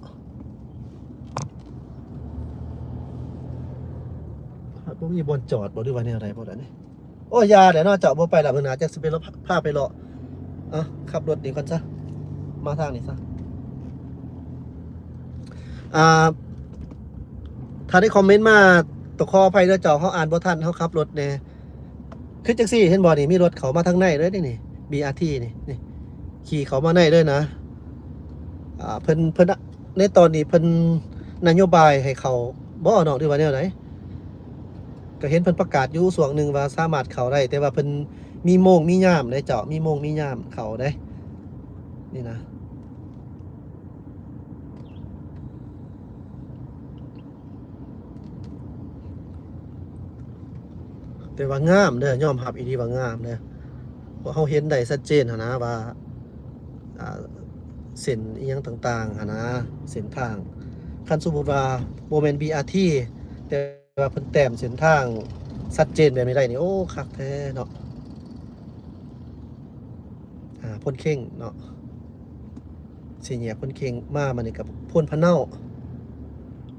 ບໍ່ມີບ່ອນຈອດບໍ່ ຫຼືວ່າແນວໃດບໍ່ລະນີ້? ໂອ້ຍ ຢ່າແຫຼະເນາະ ເຈົ້າບໍ່ໄປລະ ມື້ໜ້າຈັກຊິໄປເລາະ ພາ ພາໄປເລາະ. ເອົາ ຂັບລົດນີ້ກ່ອນຊະ ມາທາງນີ້ຊະ. ອ່າ ຖ້າໄດ້ຄອມເມັນມາ ຕ້ອງຂໍອະໄພເດີເຈົ້າ ເຮົາອ່ານບໍ່ທັນ ເຮົາຂັບລົດແດ່. ຄືຈັ່ງຊີ້ ເຫັນບໍ່ນີ້ ມີລົດເຂົ້າມາທາງໃນເລີຍນີ້ ບີອາທີນີ້ ນີ້ ຂີ່ເຂົ້າມາໃນເລີຍນະ. ອ່າ ເພິ່ນ ເພິ່ນ ໃນຕອນນີ້ເພິ່ນນະໂຍບາຍໃຫ້ເຂົ້າບໍ່ເນາະ ຫຼືວ່າແນວໃດ? ກໍເຫັນເພິ່ນປະກາດຢູ່ຊ່ວງໜຶ່ງວ່າສາມາດເຂົ້າໄດ້ ແຕ່ວ່າເພິ່ນມີໂມງມີຍາມເດ້ເຈົ້າ ມີໂມງມີຍາມເຂົ້າເດ້ ນີ້ນະ. ແຕ່ວ່າງາມເດີ ຍອມຮັບອີ່ຫຼີວ່າງາມເດີ ເພາະເຮົາເຫັນໄດ້ຊັດເຈນຫັ້ນນະວ່າ ອ່າ ເສັ້ນອີ່ຫຍັງຕ່າງໆຫັ້ນນະ ເສັ້ນທາງ ຄັນສົມມຸດວ່າບໍ່ແມ່ນບີອາທີ ແຕ່ວ່າເພິ່ນແຕ້ມເສັ້ນທາງຊັດເຈນແບບນີ້ໄດ້ນີ້ ໂອ້ ຄັກແທ້ເນາະ. ອ່າ ໂພນເຄັງເນາະ ສີ່ແຍກໂພນເຄັງ ມາ ມານີ້ກໍໂພນພະເນົາ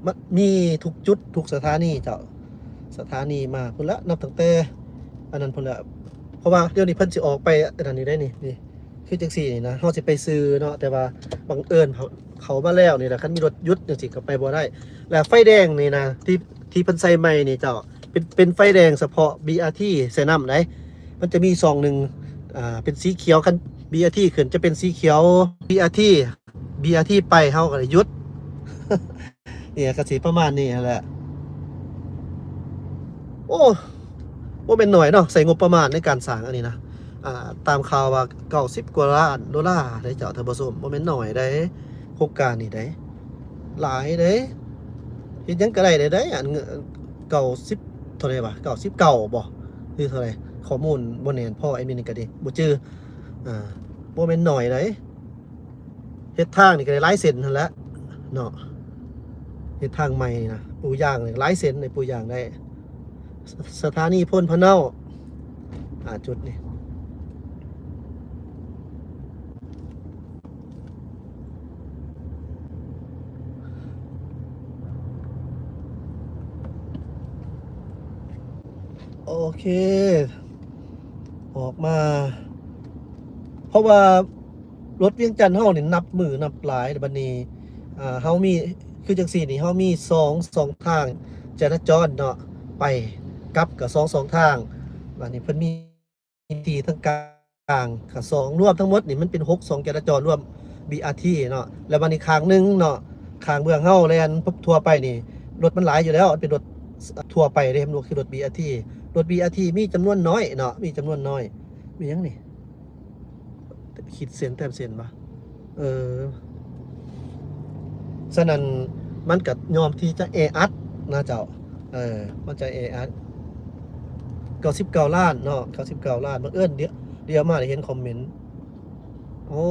ມະ ມີທຸກຈຸດ ທຸກສະຖານີເຈົ້າ ສະຖານີມາພຸ້ນລະ ນັບຕັ້ງແຕ່ອັນນັ້ນພຸ້ນລະ ເພາະວ່າດຽວນີ້ເພິ່ນຊິອອກໄປອັນນັ້ນນີ້ໄດ໋ນີ້ ນີ້ ຄືຈັ່ງຊີ້ນີ້ນະ ເຮົາຊິໄປຊື່ເນາະ ແຕ່ວ່າບັງເອີນເຂົ້າ ເຂົ້າມາແລ້ວນີ້ລະ ຄັນມີລົດຢຸດຈັ່ງຊີ້ກໍໄປບໍ່ໄດ້ ແລະໄຟແດງນີ້ນະ ທີ່ ທີ່ເພິ່ນໃສ່ໃໝ່ນີ້ເຈົ້າ ເປັນ ເປັນໄຟແດງສະເພາະບີອາທີໄຊນ້ຳໃດ໋ ມັນຈະມີຊ່ອງໜຶ່ງ ອ່າ ເປັນສີຂຽວ ຄັນບີອາທີຂຶ້ນຈະເປັນສີຂຽວ ບີອາທີ ບີອາທີໄປເຮົາກໍໄດ້ຢຸດ ນີ້ກໍຊິປະມານນີ້ຫັ້ນແຫຼະ. ໂອ້ ບໍ່ແມ່ນໜ້ອຍເນາະ ໃຊ້ງົບປະມານໃນການສ້າງອັນນີ້ນະ ອ່າ ຕາມຂ່າວວ່າເກົ້າສິບກວ່າລ້ານໂດລາເດ້ເຈົ້າທ່ານຜູ້ຊົມ ບໍ່ແມ່ນໜ້ອຍເດ້ ໂຄງການນີ້ເດ້ ຫຼາຍເດ້ ເຮັດຫຍັງກໍໄດ້ເດ້ ອັນເງິນເກົ້າສິບເທົ່າໃດວະ ເກົ້າສິບເກົ້າບໍ່ ຫຼືເທົ່າໃດ ຂໍ້ມູນບໍ່ແໜ້ນພໍ ແອດມິນກໍດີ ບໍ່ຈື່ ອ່າ ບໍ່ແມ່ນໜ້ອຍເດ້. ເຮັດທາງນີ້ກໍໄດ້ຫຼາຍເສັ້ນຫັ້ນແຫຼະເນາະ ເຮັດທາງໃໝ່ນີ້ນະ ປູຢາງນີ້ຫຼາຍເສັ້ນ ໄດ້ປູຢາງໄດ້ ສະ ສະຖານີໂພນພະເນົາ ອ່າ ຈຸດນີ້ ໂອເຄ ອອກມາ ເພາະວ່າ ລົດວຽງຈັນເຮົານີ້ນັບມື້ນັບຫຼາຍ ແລ້ວບັດນີ້ ອ່າ ເຮົາມີ ຄືຈັ່ງຊີ້ນີ້ ເຮົາມີສອງ ສອງທາງຈະລາຈອນເນາະ ໄປກັບກໍສອງ ສອງທາງ ບັດນີ້ເພິ່ນມີທີ່ທາງກາງກໍສອງ ລວມທັງໝົດນີ້ມັນເປັນຫົກ ສອງຈະລາຈອນ ລວມບີອາທີເນາະ ແລ້ວບັດນີ້ຂ້າງໜຶ່ງເນາະ ຂ້າງເບື້ອງເຮົາແລ່ນທົ່ວໄປນີ້ ລົດມັນຫຼາຍຢູ່ແລ້ວ ມັນເປັນລົດທົ່ວໄປເດ້ ບໍ່ຄືລົດບີອາທີ ລົດບີອາທີມີຈຳນວນໜ້ອຍເນາະ ມີຈຳນວນໜ້ອຍ ມີຫຍັງນີ້? ຂີດເສັ້ນແຕ້ມເສັ້ນບໍ່? ເອີ ສະນັ້ນມັນກະຍອມທີ່ຈະແອອັດນະເຈົ້າ ເອີ ມັນຈະແອອັດ ເກົ້າສິບເກົ້າລ້ານເນາະ ເກົ້າສິບເກົ້າລ້ານ ບັງເອີນດຽວ ດຽວມາໄດ້ເຫັນຄອມເມັນ ໂອ້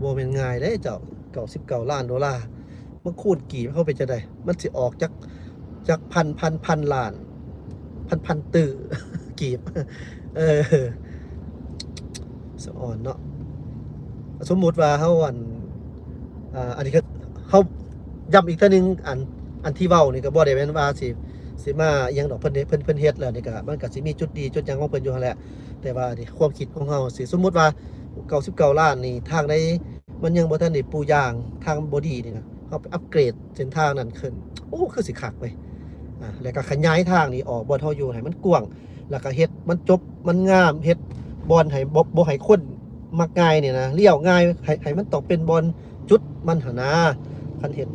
ບໍ່ແມ່ນງ່າຍເດ້ເຈົ້າ ເກົ້າສິບເກົ້າລ້ານໂດລາ ມາຄູນກີບເຮົາເປັນຈັ່ງໃດ? ມັນຊິອອກຈັກ ຈັກພັນ ພັນ ພັນລ້ານ ພັນ ພັນຕື້ກີບ ເອີ ສະອອນເນາະ ສົມມຸດວ່າເຮົາ ອັນ ອ່າ ອັນນີ້ກໍເຮົາຢ້ຳອີກເທື່ອໜຶ່ງ ອັນ ອັນທີ່ເວົ້ານີ້ກໍບໍ່ໄດ້ແມ່ນວ່າຊິ ຊິມາອີ່ຫຍັງດອກ ເພິ່ນ ເພິ່ນ ເພິ່ນເຮັດແລ້ວນີ້ກໍ ມັນກໍຊິມີຈຸດດີຈຸດຫຍັງຂອງເພິ່ນຢູ່ຫັ້ນແຫຼະ ແຕ່ວ່ານີ້ຄວາມຄິດຂອງເຮົາ ຊິສົມມຸດວ່າ ເກົ້າສິບເກົ້າລ້ານນີ້ ທາງໃດ ມັນຍັງບໍ່ທັນໄດ້ປູຢາງ ທາງບໍ່ດີນີ້ນະ ເຮົາໄປອັບເກຣດເສັ້ນທາງນັ້ນຂຶ້ນ ໂອ້ ຄືຊິຄັກເວີຍ ອ່າ ແລ້ວກໍຂະຫຍາຍທາງນີ້ອອກ ບ່ອນເຮົາຢູ່ໃຫ້ມັນກວ້າງ ແລ້ວກໍເຮັດມັນຈົບ ມັນງາມ ເຮັດບ່ອນໃຫ້ ບໍ່ ບໍ່ໃຫ້ຄົນມັກງ່າຍນີ້ນະ ລ້ຽວງ່າຍ ໃຫ້ ໃຫ້ມັນຕ້ອງເປັນບ່ອນຈຸດມັນຫັ້ນນາ ຄັນເຮັດ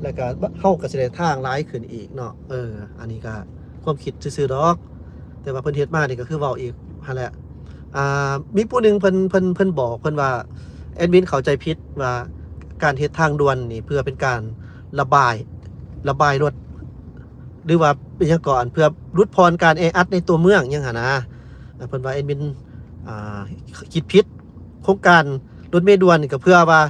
ແລ້ວກໍເຮົາກໍຊິໄດ້ທາງຫຼາຍຂຶ້ນອີກເນາະ ເອີ ອັນນີ້ກໍຄວາມຄິດຊື່ໆດອກ ແຕ່ວ່າເພິ່ນເຮັດມານີ້ກໍຄືເວົ້າອີກຫັ້ນແຫຼະ ອ່າ ມີຜູ້ໜຶ່ງເພິ່ນ ເພິ່ນ ເພິ່ນບອກ ເພິ່ນວ່າແອດມິນເຂົ້າໃຈຜິດວ່າການເຮັດທາງດ່ວນນີ້ເພື່ອເປັນການລະບາຍ ລະບາຍລົດ ຫຼືວ່າເປັນຫຍັງກໍ ອັນ ເພື່ອຫຼຸດຜ່ອນການແອອັດໃນຕົວເມືອງຫຍັງຫັ້ນນະ ເພິ່ນວ່າແອດມິນ ອ່າ ຄິດຜິດ ໂຄງການລົດເມດ່ວນນີ້ກໍເພື່ອວ່າ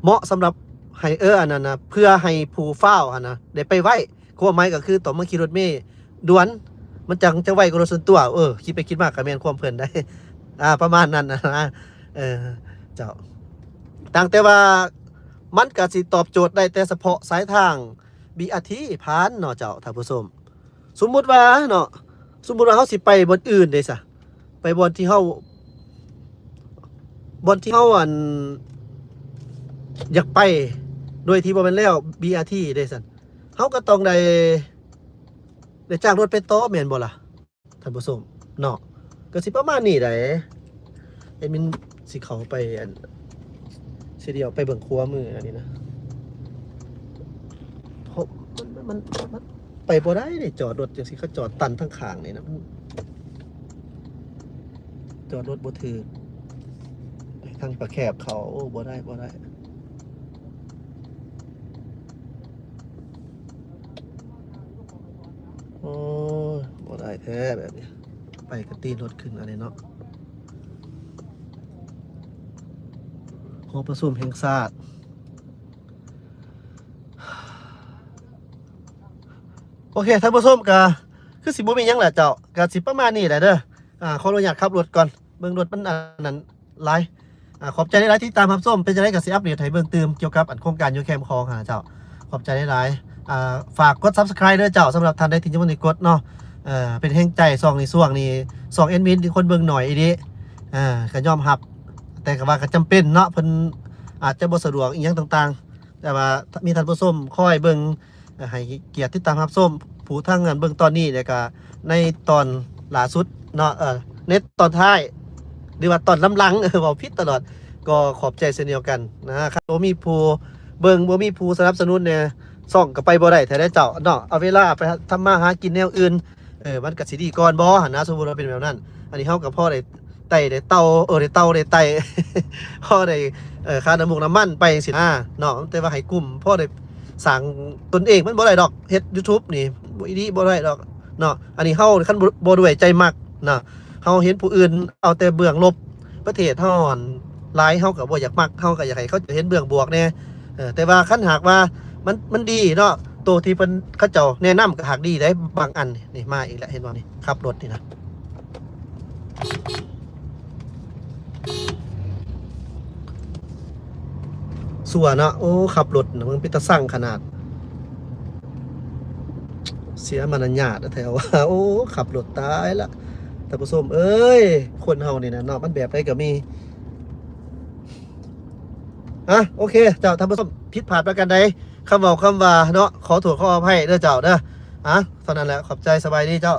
ເໝາະສຳລັບໃຫ້ ເອີ ອັນນັ້ນນະ ເພື່ອໃຫ້ຜູ້ຟ້າວຫັ້ນນະໄດ້ໄປໄວ ຄວາມໝາຍກໍຄືຕ້ອງມາຂີ່ລົດເມດ່ວນ ມັນຈັ່ງຈະໄວກວ່າລົດສ່ວນຕົວ. ເອີ ຄິດໄປຄິດມາກໍແມ່ນຄວາມເພິ່ນໄດ໋ ອ່າ ປະມານນັ້ນນະ. ເອີ ເຈົ້າ ຕ່າງແຕ່ວ່າມັນກໍຊິຕອບໂຈດໄດ້ແຕ່ສະເພາະສາຍທາງ ບີອາທີ ຜ່ານເນາະເຈົ້າທ່ານຜູ້ຊົມ. ສົມມຸດວ່າເນາະ ສົມມຸດວ່າເຮົາຊິໄປບ່ອນອື່ນເດ້ຊະ ໄປບ່ອນທີ່ເຮົາ ບ່ອນທີ່ເຮົາ ອັນ ຢາກໄປ ໂດຍທີ່ບໍ່ແມ່ນແລ້ວ ບີອາທີ ເດ້ຊັ້ນ ເຮົາກໍຕ້ອງໄດ້ ໄດ້ຈ້າງລົດໄປຕໍ່ແມ່ນບໍ່ລະ ທ່ານຜູ້ຊົມເນາະ? ກໍຊິປະມານນີ້ໃດ໋. ແອດມິນຊິເຂົ້າໄປ ອັນ ຊິລ້ຽວໄປເບິ່ງຂວາມືອັນນີ້ນະ ເພາະມັນ ມັນ ມັນ ມັນໄປບໍ່ໄດ້ເດ້ ຈອດລົດຈັ່ງຊີ້ ເຂົາຈອດຕັນທາງຂ້າງນີ້ນະ ມັນຈອດລົດບໍ່ຖືກ ທາງປະແຄບເຂົ້າ. ໂອ້ ບໍ່ໄດ້ ບໍ່ໄດ້. ໂອ້ຍ ບໍ່ໄດ້ແທ້ແບບນີ້ ໄປກໍຕີລົດຂຶ້ນອັນນີ້ເນາະ ຫໍປະຊຸມແຫ່ງຊາດ. ໂອເຄ ທ່ານຜູ້ຊົມ ກໍຄືຊິບໍ່ມີຫຍັງແຫຼະເຈົ້າ ກໍຊິປະມານນີ້ແຫຼະເດີ. ອ່າ ຂໍອະນຸຍາດຂັບລົດກ່ອນ ເບິ່ງລົດມັນອັນນັ້ນຫຼາຍ. ອ່າ ຂອບໃຈຫຼາຍໆທີ່ຕິດຕາມຮັບຊົມ ເປັນຈັ່ງໃດກໍຊິອັບເດດໃຫ້ເບິ່ງຕື່ມກ່ຽວກັບອັນໂຄງການຢູ່ແຄມຂອງຫັ້ນນະເຈົ້າ. ຂອບໃຈຫຼາຍໆ. ອ່າ ຝາກກົດ Subscribe ເດີເຈົ້າ ສຳລັບທ່ານໃດທີ່ຍັງບໍ່ໄດ້ກົດເນາະ. ເອີ ເປັນແຮງໃຈຊ່ອງນີ້ ຊ່ວງນີ້ ຊ່ອງແອດມິນທີ່ຄົນເບິ່ງໜ້ອຍອີ່ຫຼີ ເອີ ກໍຍອມຮັບ ແຕ່ກໍວ່າກໍຈຳເປັນເນາະ ເພິ່ນອາດຈະບໍ່ສະດວກອີ່ຫຍັງຕ່າງໆ ແຕ່ວ່າມີທ່ານຜູ້ຊົມຄອຍເບິ່ງ ໃຫ້ກຽດຕິດຕາມຮັບຊົມ ຜູ້ທາງນັ້ນເບິ່ງຕອນນີ້ ແລ້ວກະໃນຕອນລ່າສຸດເນາະ ເອີ ໃນຕອນທ້າຍ ຫຼືວ່າຕອນນຳຫຼັງ ເອີ ເວົ້າຜິດຕະຫຼອດ ກໍຂອບໃຈເຊັ່ນດຽວກັນນະ. ຄັນບໍ່ມີຜູ້ເບິ່ງ ບໍ່ມີຜູ້ສະໜັບສະໜູນແດ່ ຊ່ອງກໍໄປບໍ່ໄດ້ແທ້ເດ້ເຈົ້າເນາະ. ເອົາເວລາໄປທຳມາຫາກິນແນວອື່ນ ເອີ ມັນກໍຊິດີກ່ອນບໍ່ຫັ້ນນະ ສົມມຸດວ່າເປັນແບບນັ້ນ. ອັນນີ້ເຮົາກໍພໍໄດ້ໄຕ້ໄດ້ເຕົາ ເອີ ໄດ້ເຕົາໄດ້ໄຕ້ ພໍໄດ້ ເອີ ຄ່ານ້ຳມູກນ້ຳມັນໄປຈັ່ງຊີ້ນະເນາະ ແຕ່ວ່າໃຫ້ກຸ້ມ ພໍໄດ້ສ້າງຕົນເອງ ມັນບໍ່ໄດ້ດອກ ເຮັດ YouTube ນີ້ ບໍ່ ອີ່ຫຼີບໍ່ໄດ້ດອກເນາະ. ອັນນີ້ເຮົາຄັນບໍ່ ບໍ່ດ້ວຍໃຈມັກນະ ເຮົາເຫັນຜູ້ອື່ນເອົາແຕ່ເບື້ອງລົບ ປະເທດເຮົາຫັ້ນຫຼາຍ ເຮົາກໍບໍ່ຢາກມັກ ເຮົາກໍຢາກໃຫ້ເຂົາເຈົ້າເຫັນເບື້ອງບວກແດ່. ເອີ ແຕ່ວ່າຄັນຫາກວ່າມັນ ມັນດີເນາະ ໂຕທີ່ເພິ່ນ ເຂົາເຈົ້າແນະນຳກໍຫາກດີໄດ໋ ບາງອັນ. ນີ້ມາອີກແລ້ວ ເຫັນບໍ່ນີ້ ຂັບລົດນີ້ນະ ຊົ່ວເນາະ. ໂອ້ ຂັບລົດນະ ມັນເປັນຕາຊັງຂະໜາດ ເສຍມານະຍາດແທ້ວ່າ. ໂອ້ ຂັບລົດ ຕາຍລະ ທ່ານຜູ້ຊົມເອີຍ ຄົນເຮົານີ້ນະເນາະ ມັນແບບໃດກໍມີ. ອ່ະ ໂອເຄເຈົ້າ ທ່ານຜູ້ຊົມ ຜິດພາດປະການໃດ ຄຳເວົ້າຄຳວ່າເນາະ ຂໍໂທດຂໍອະໄພເດີເຈົ້າເດີ. ອ່ະ ເທົ່ານັ້ນແຫຼະ ຂອບໃຈ ສະບາຍດີເຈົ້າ.